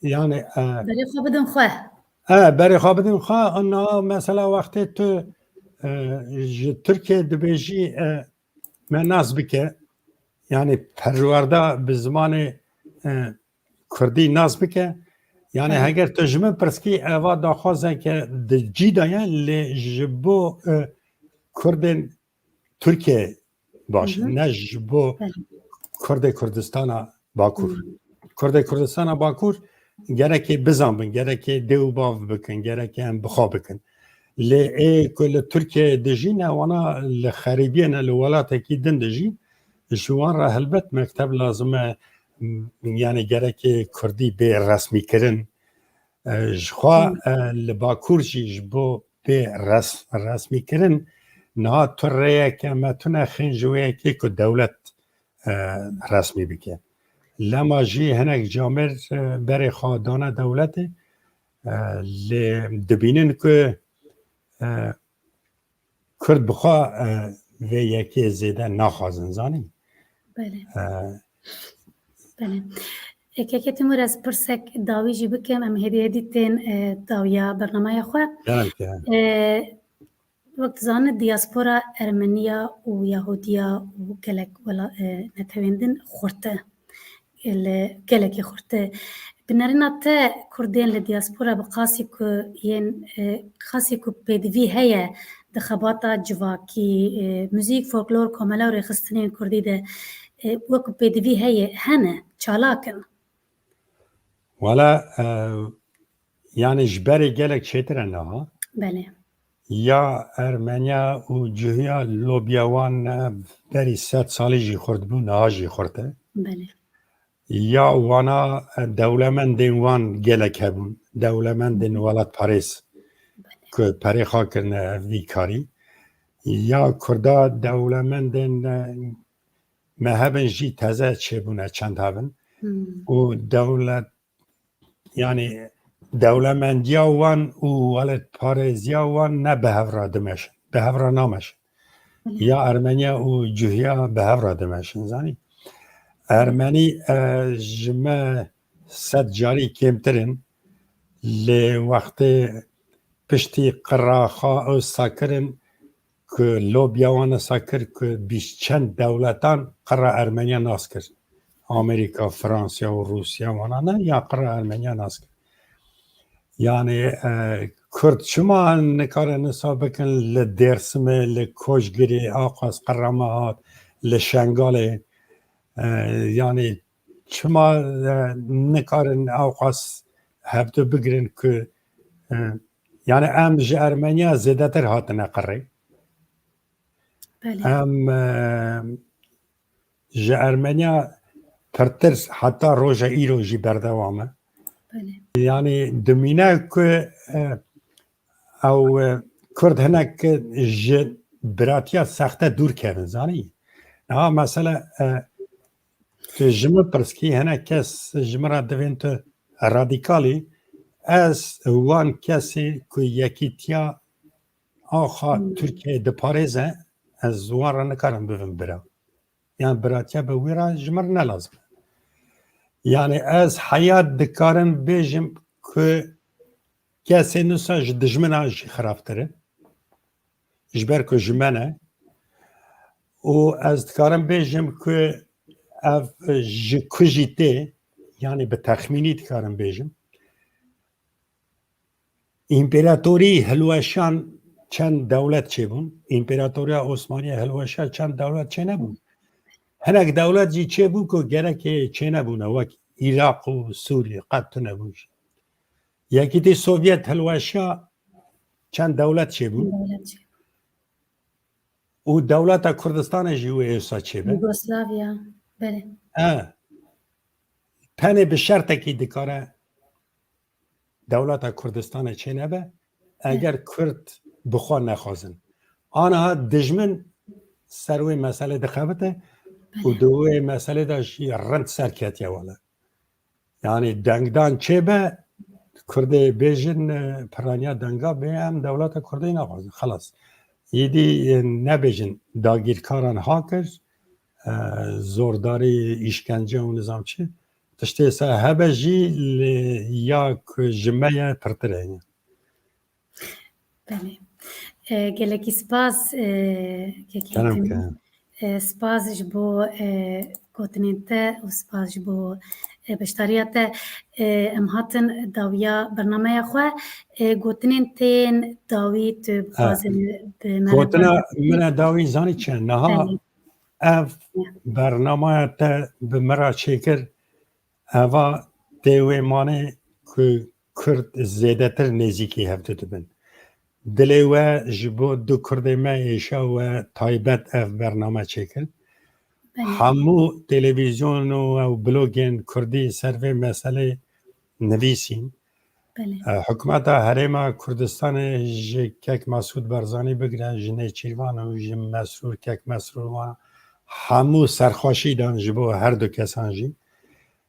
Yani, e, Berê xwe bidin xwe. E, berê xwe bidin xwe. Ana mesela wextê tu, e, ji Tirkiye dibêjî, e, me nas bike. Yani perwerda bi zimanê, e, Kurdî nas bike. Yani Hı hı. heger tu ji min pirskî, eva daxwazeke di cî de ye, lê ji bo, e, Kurdên Tirkiye baş, Hı hı. ne ji bo Belê. Kurdê Kurdistana Bakur. Hı. Kurdê Kurdistana Bakur gerekê bizanbin, gerekê dê û bav bikin, gerekê em bi xwe bikin. Lê ê ku li Tirkiyeyê dijîn, e, wana li xerîbiyê ne, li welatekî din dijîn, ji wan re helbet mekteb lazim e, m, yani gerekê Kurdî bê resmîkirin. E, ji xwe, Hı. e, li Bakur jî ji bo bê res-, resmîkirin, niha tu rêyeke me tune xin ji wê yekê ku dewlet, e, resmî bike. Lema jî hinek camêr, e, berê xwe dane dewletê, e, lê dibînin ku, e, Kurd bi xwe, e, vê yekê zêde naxwazin, zanî? Belê. E, Belê. E, Kekê Timur, ez pirsek dawî jî bikim, em hêdî hêdî tên, e, dawiya bernameya xwe. Gerek e. E, wek dizanin, diaspora Ermeniya û Yahudiya û gelek wela-, e, netewên din xurt e. Li gelekî xurt e. Bi nerîna te Kurdên li diaspora bi qasî ku yên, e, qasî ku pêdivî heye di xebata civakî, e, muzîk, folklor, komele û rêxistinên Kurdî de, e, wek ku pêdivî heye, hene, çalak in? Wala, e, yani ji berê gelek çêtir e niha. Belê. Ya Ermeniya û cihûya lobiya wan, e, berî sed salî jî xurt bû, niha jî xurt e. Belê. Ya wana, e, dewlemendên wan gelek hebûn. Dewlemendên Hı hı. welatparêz Belê. ku perê xwe kirine vî karî. Ya Kurda dewlemendên, e, me hebin jî teze çêbûne çend hebin. Hmm. Û dewlet, Yani dewlemendiya wan û welatparêziya wan ne bi hev re dimeşin, bi hev re nameşin. Ya Ermeniya û Cuhiya bi hev re dimeşin, zanî. Ermenî, e, ji me sed carî kêmtir in, lê wextê piştî qira xwe wisa kirin ku lobiya wan wisa kir ku bîst çend dewletan qira Ermeniya nas kir. Amerîka, Fransa û Rûsya wana ne, ya qira Ermeniya nas kir. Yani, e, Kurd çima nikarin wisa bikin li Dêrsimê, li Koçgirê, aqas qira me hat, li Şengalê, e, yani çima, e, nikarin aqas hevdu bigirin ku, e, yani em ji Ermeniya zêdetir hatine qirê. Belê. Em, e, ji Ermeniya pirtir heta roja îro jî berdewam e. Belê. Yani dimîne ku, e, ew, e, Kurd hinek ji biratiya sexte dûr kevin, zanî. Niha mesele, e, tu ji min pirskî, hinek kes ji min re divên tu radîkalî, ez wan kesê ku yekîtiya axa Hmm. Tirkiyeyê diparêze, ez wan re nikarim bibim bira. Yan biratiya bi wî re ji min re ne lazim e. Yani ez heya dikarim bêjim ku kesên wisa ji dijmina jî xirabtir in. Ji ber ku ji me ne. Û ez dikarim bêjim ku ev ji ku jî tê, yani bi texmînî dikarim bêjim. Împeratorî hilweşan çend dewlet çêbûn. Împeratoriya Osmaniye hilweşa çend dewlet çênebûn. Hinek dewlet jî çêbûn ku gerekê çênebûne, wek Îraq û Sûrî qet tunebûn jî. Yekîtî Sovyet hilweşa çend dewlet çêbûn. Dewlet çêbûn. Û dewleta Kurdistanê jî wê êsa çêbe. Yugoslavya, belê. E, tenê bi şertekî dikare dewleta Kurdistanê çênebe, eger Kurd bi xwe nexwazin. Aniha dijmin ser wê meselê dixebite û Belê. Di wê meselê de jî rind serketiye wele. Yani dengdan çêbe, Kurdê bêjin, e, piraniya denga bê, em dewleta Kurdê naxwazin. Xelas. Êdî, e, nebêjin dagîrkaran ha kir, e, zordarî, îşkence û nizam çi. Tiştê se hebe jî, lê ya ku ji me ye pirtir heye. Belê. E, gelekî spas, e, Kekê Kerem Tim. Kerem. E, spas ji bo, e, gotinên te û spas ji bo, e, beşdariya te. E, em hatin dawiya bernameya xwe. E, gotinên tên dawî tu Ha. Bixwazin bi me re Gotina berdin? Min e dawî zanî çi? Niha Belê. Ev Ya. Bernamaya te bi min re çêkir, eva tê wê manê ku Kurd zêdetir nêzîkî hevdu dibin. Dilê we ji bo du Kurdê me êşa we taybet ev bername çêkir. Belê. Hemû televîzyon û ew blogên Kurdî ser vê meselê nivîsîn. Belê. E, hikûmeta Herêma Kurdistanê ji Kek Mesûd Barzanî bigire, ji Nêçîrvan û ji Mesrûr, Kek Mesrûr wan hemû serxweşî dan ji bo her du kesan jî.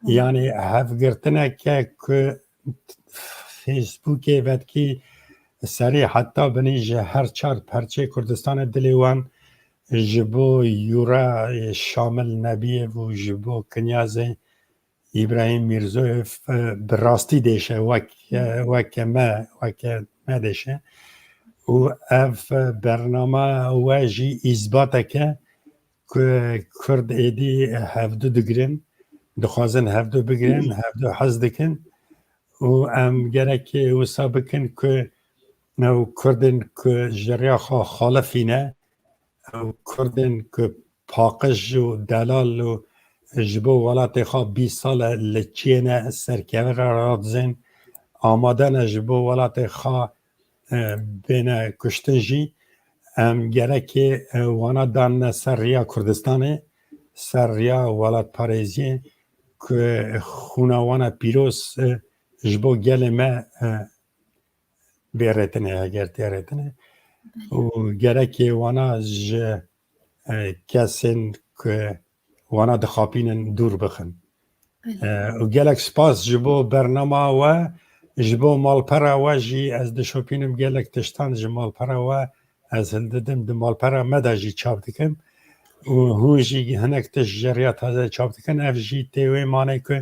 Belê. Yanî hevgirtineke ku Facebookê vetkî serî heta binî ji her çar perçê Kurdistanê dilê wan ji bo Yûra Şamil Nebîyev û ji bo Kinyazê Îbrahîm Mîrzoyev, e, bi rastî dêşe, wek, e, weke me, weke me dêşe. Û ev, e, bernama we jî îsbateke ku Kurd êdî hevdu digirin, dixwazin hevdu bigirin, hevdu hez dikin û em gerekê wisa bikin ku ew Kurdên ku ji riya xwe xalifî ne, ew Kurdên ku paqij û delal û ji bo welatê xwe bîst sal e li çiyê ne, serkevin re radizên, amade ne ji bo welatê xwe, e, bêne kuştin jî, em gerekê, e, wana danine ser riya Kurdistanê, ser riya welatparêziyê ku xûna wana pîroz, e, ji bo gelê me, e, bê rêtinê, heger tê rêtinê. Belê. Û gerekê wana ji, e, kesên ku wana dixapînin dûr bixin. E, û gelek spas ji bo bernama we, ji bo malpera we jî ez dişopînim gelek tiştan ji malpera we ez hildidim, di malpera me de jî çap dikim û hûn jî hinek tişt ji riya taze çap dikin. Ev jî tê wê manê ku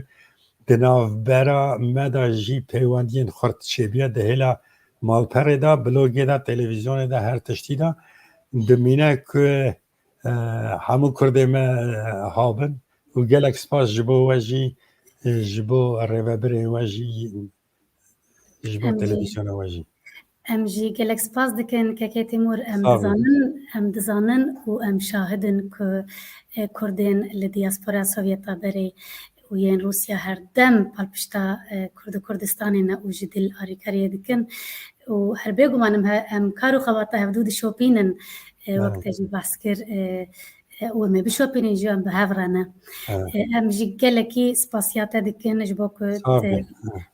di navbera me de jî peywendiyên xurt çêbiye di hêla malperê de, blogê de, televîzyonê de, her tiştî de. Dimîne ku, e, hemû kurdê me, e, habin û gelek spas ji bo we jî, e, ji bo rêvebirên we jî, ji bo Em jî. televîzyona we jî. Em jî gelek spas dikin, Kekê Tîmûr, em Sağ olun. dizanin, em dizanin û em şahid in ku, e, Kurdên li diaspora Sovyeta berê û yên Rûsya her dem palpişta, e, Kurd û Kurdistanê ne û ji dil arîkariyê dikin. Û her bêguman em he-, em kar û xebata hevdû dişopînin, e, wek Evet. te jî behs kir, e, e, û em ê bişopînin jî em bi hev re ne. Evet. E, em jî gelekî spasiya te dikin ji bo ku Sağ te, ol. Evet.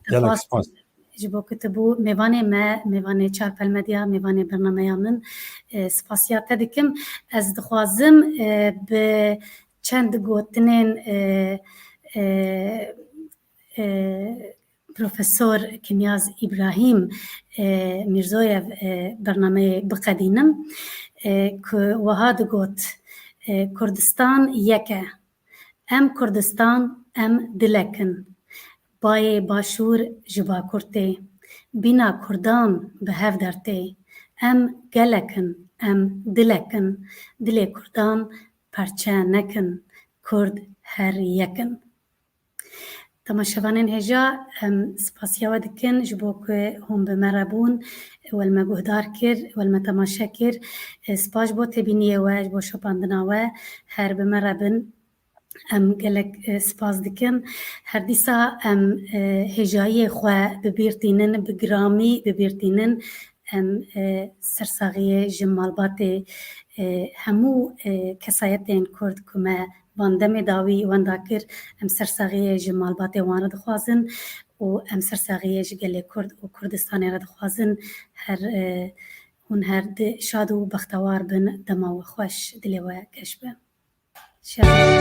te Gelek xwest spas. ji bo ku tu bû mêvanê me, mêvanê Çarpel Medya, mêvanê bernameya min, e, spasiya te dikim. Ez dixwazim, e, bi çend gotinên, e, e, e, Profesor Kimyaz Îbrahîm, e, Mîrzoyev, e, bernameyê biqedînim, e, ku wiha digot, e, Kurdistan yek e. Em Kurdistan, em dilek in. Bayê Başûr ji Bakur tê. Bîna Kurdan bi hev dertê. Em gelek in, em dilek in. Dilê Kurdan perçe nekin. Kurd her yek in. Temaşevanên hêja, em spasiya we dikin ji bo ku hûn bi me re bûn, we li me guhdar kir, we li me temaşe kir. E, spas ji bo têbîniyê we, ji bo şopandina we, her bi me re bin. Em gelek, e, spas dikin. Her dîsa em, e, hêjayiyê xwe bi bîr tînin, bi giramî bi bîr tînin. Em, e, sersaxiyê ji malbatê, e, hemû, e, kesayetên Kurd ku me van demê dawî wenda kir, em sersaxiyê ji malbatê wan re dixwazin û em sersaxiyê ji gelê Kurd û Kurdistanê re dixwazin. Her, e, hûn her di şad û bextewar bin, dema we xweş, dilê we geş be. Şad.